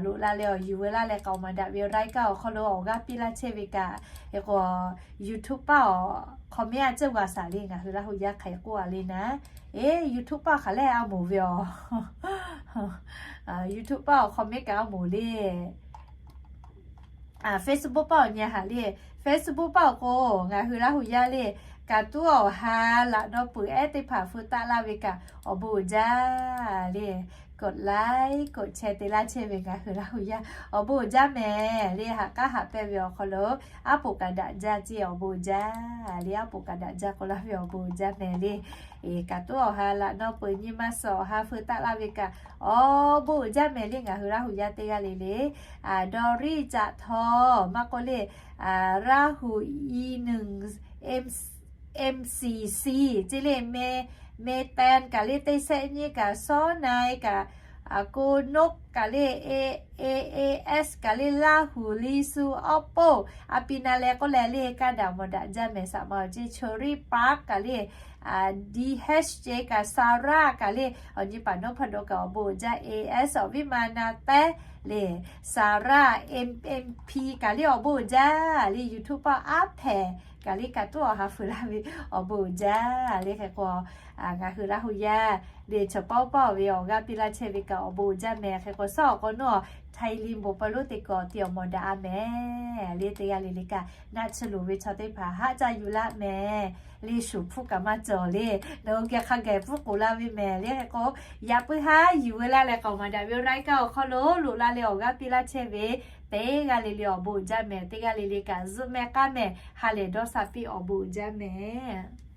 loꞈ la leh awˬ yuˬ veu laˇ leh k'aoˍ maˍ daꞈ ve รายการ awˬ hk'aw lo awˬ g'aˇ piˇ laˇ chehˇ ve kaꞈ. Hk'e k'o YouTube paˆ awˬ comment a ceuˇ g'a shaˍ le ngaˬ hui Laˇ hu yaˇ hk'aˬ hk'e k'oˆ a le naˉ. Eˬ, YouTube paˆ hk'aˬ lehˬ a moˍ ve aˬ. YouTube paˆ awˬ comment kaꞈ a moˍ le. Facebook paˆ awˬ nyi haꞈ le. Facebook paˆ awˬ k'o ngaˬ hui Laˇ hu yaˇ le, kaꞈ tuˉ awˬ ha laꞈ naw peuˬ ehˉ teˇ hpaˍ feu taˆ laˇ ve kaꞈ awˬ bon uiˍ jaˇ le. กดไลค์ กดแชร์ te laˇ chehˇ ve ngaˬ hui Laˇ hu yaˇ awˬ bon uiˍ jaˇ mehˍ le. Haꞈ k'aˉ haꞈ pehnˇ ve awˬ hk'aw lo aˉ poꞈ kaꞈ daꞈ jaˇ ceˇ awˬ bon uiˍ jaˇ le. Aˉ poꞈ kaꞈ daꞈ jaˇ k'oˆ laˇ ve awˬ bon uiˍ jaˇ mehˍ le. Eˬ, kaꞈ tuˉ awˬ ha laꞈ naw peuˬ nyi ma suhˍ awˬ ha feu taˆ laˇ ve kaꞈ awˬ bon uiˍ jaˇ mehˍ le ngaˬ hui Laˇ hu yaˇ teˇ g'aˇ le le. Dawˇ riˆ caꞈ htaw maˇ k'oˆ le, Rahu i nunˍ, M C C ceˇ le, Me, Me Tan kaꞈ le, teˇ shehˆ nyiˇ kaꞈ, Sawˉ nai kaꞈ, Ko Nok kaꞈ le, A A S kaꞈ le, Laˇ huˍ Liˇ suh awˉ poˆ a pi na leh k'oˆ leh le kaˇ daꞈ mawˬ daꞈ jaˇ mehˍ. Saˍ ma awˬ ceˇ Cherry Park kaꞈ le, D H J kaꞈ, Sarah kaꞈ le, awˬ nyi paˍ nawˉ hpaˇ daw kaꞈ awˬ bon uiˍ jaˇ. A S awˬ viˉ ma na tehˉ le, Sarah M M P kaꞈ le awˬ bon uiˍ jaˇ le. YouTube paˆ aˉ hpehꞈ kaꞈ le kaꞈ tuˉ awˬ ha feu laˇ ve awˬ bon uiˍ jaˇ le. Hk'e k'o ngaˬ hui Laˇ hu yaˇ le chaw paˆ paˆ ve awˬ g'aˇ piˇ laˇ chehˇ ve kaꞈ awˬ bon uiˍ jaˇ mehˍ. Hk'e k'o shawˉ awˬ k'o nawˬ Htaiˇ liˇ bon pawehˇ lonˉ teˇ kuiˬ awˬ ti awˬ mawˬ daꞈ a mehˍ le. Teˇ g'aˇ le le kaꞈ naˆ tsuhˇ loˍ ve chaw teˇ hpaˍ haˆ ca yuˬ laˇ mehˍ le. Shuˍ hpfuhˇ kaꞈ maˇ cawˬ le. Nawˬ hui geh hk'a gaˬ pfuhˇ k'oˍ laˇ ve mehˍ le. Hk'e k'o yaꞈ puiˉ haˉ yuˬ veu laˇ leh k'aoˍ maˍ daꞈ ve รายการ awˬ hk'aw lo loꞈ la leh awˬ g'aˇ piˇ laˇ chehˇ ve teˇ g'aˇ le le awˬ bon uiˍ jaˇ mehˍ. Teˇ g'aˇ le le kaꞈ zuhˆ mehˆ k'aˉ mehˍ ha lehˬ dawˇ sha piˇ awˬ bon uiˍ jaˇ mehˍ.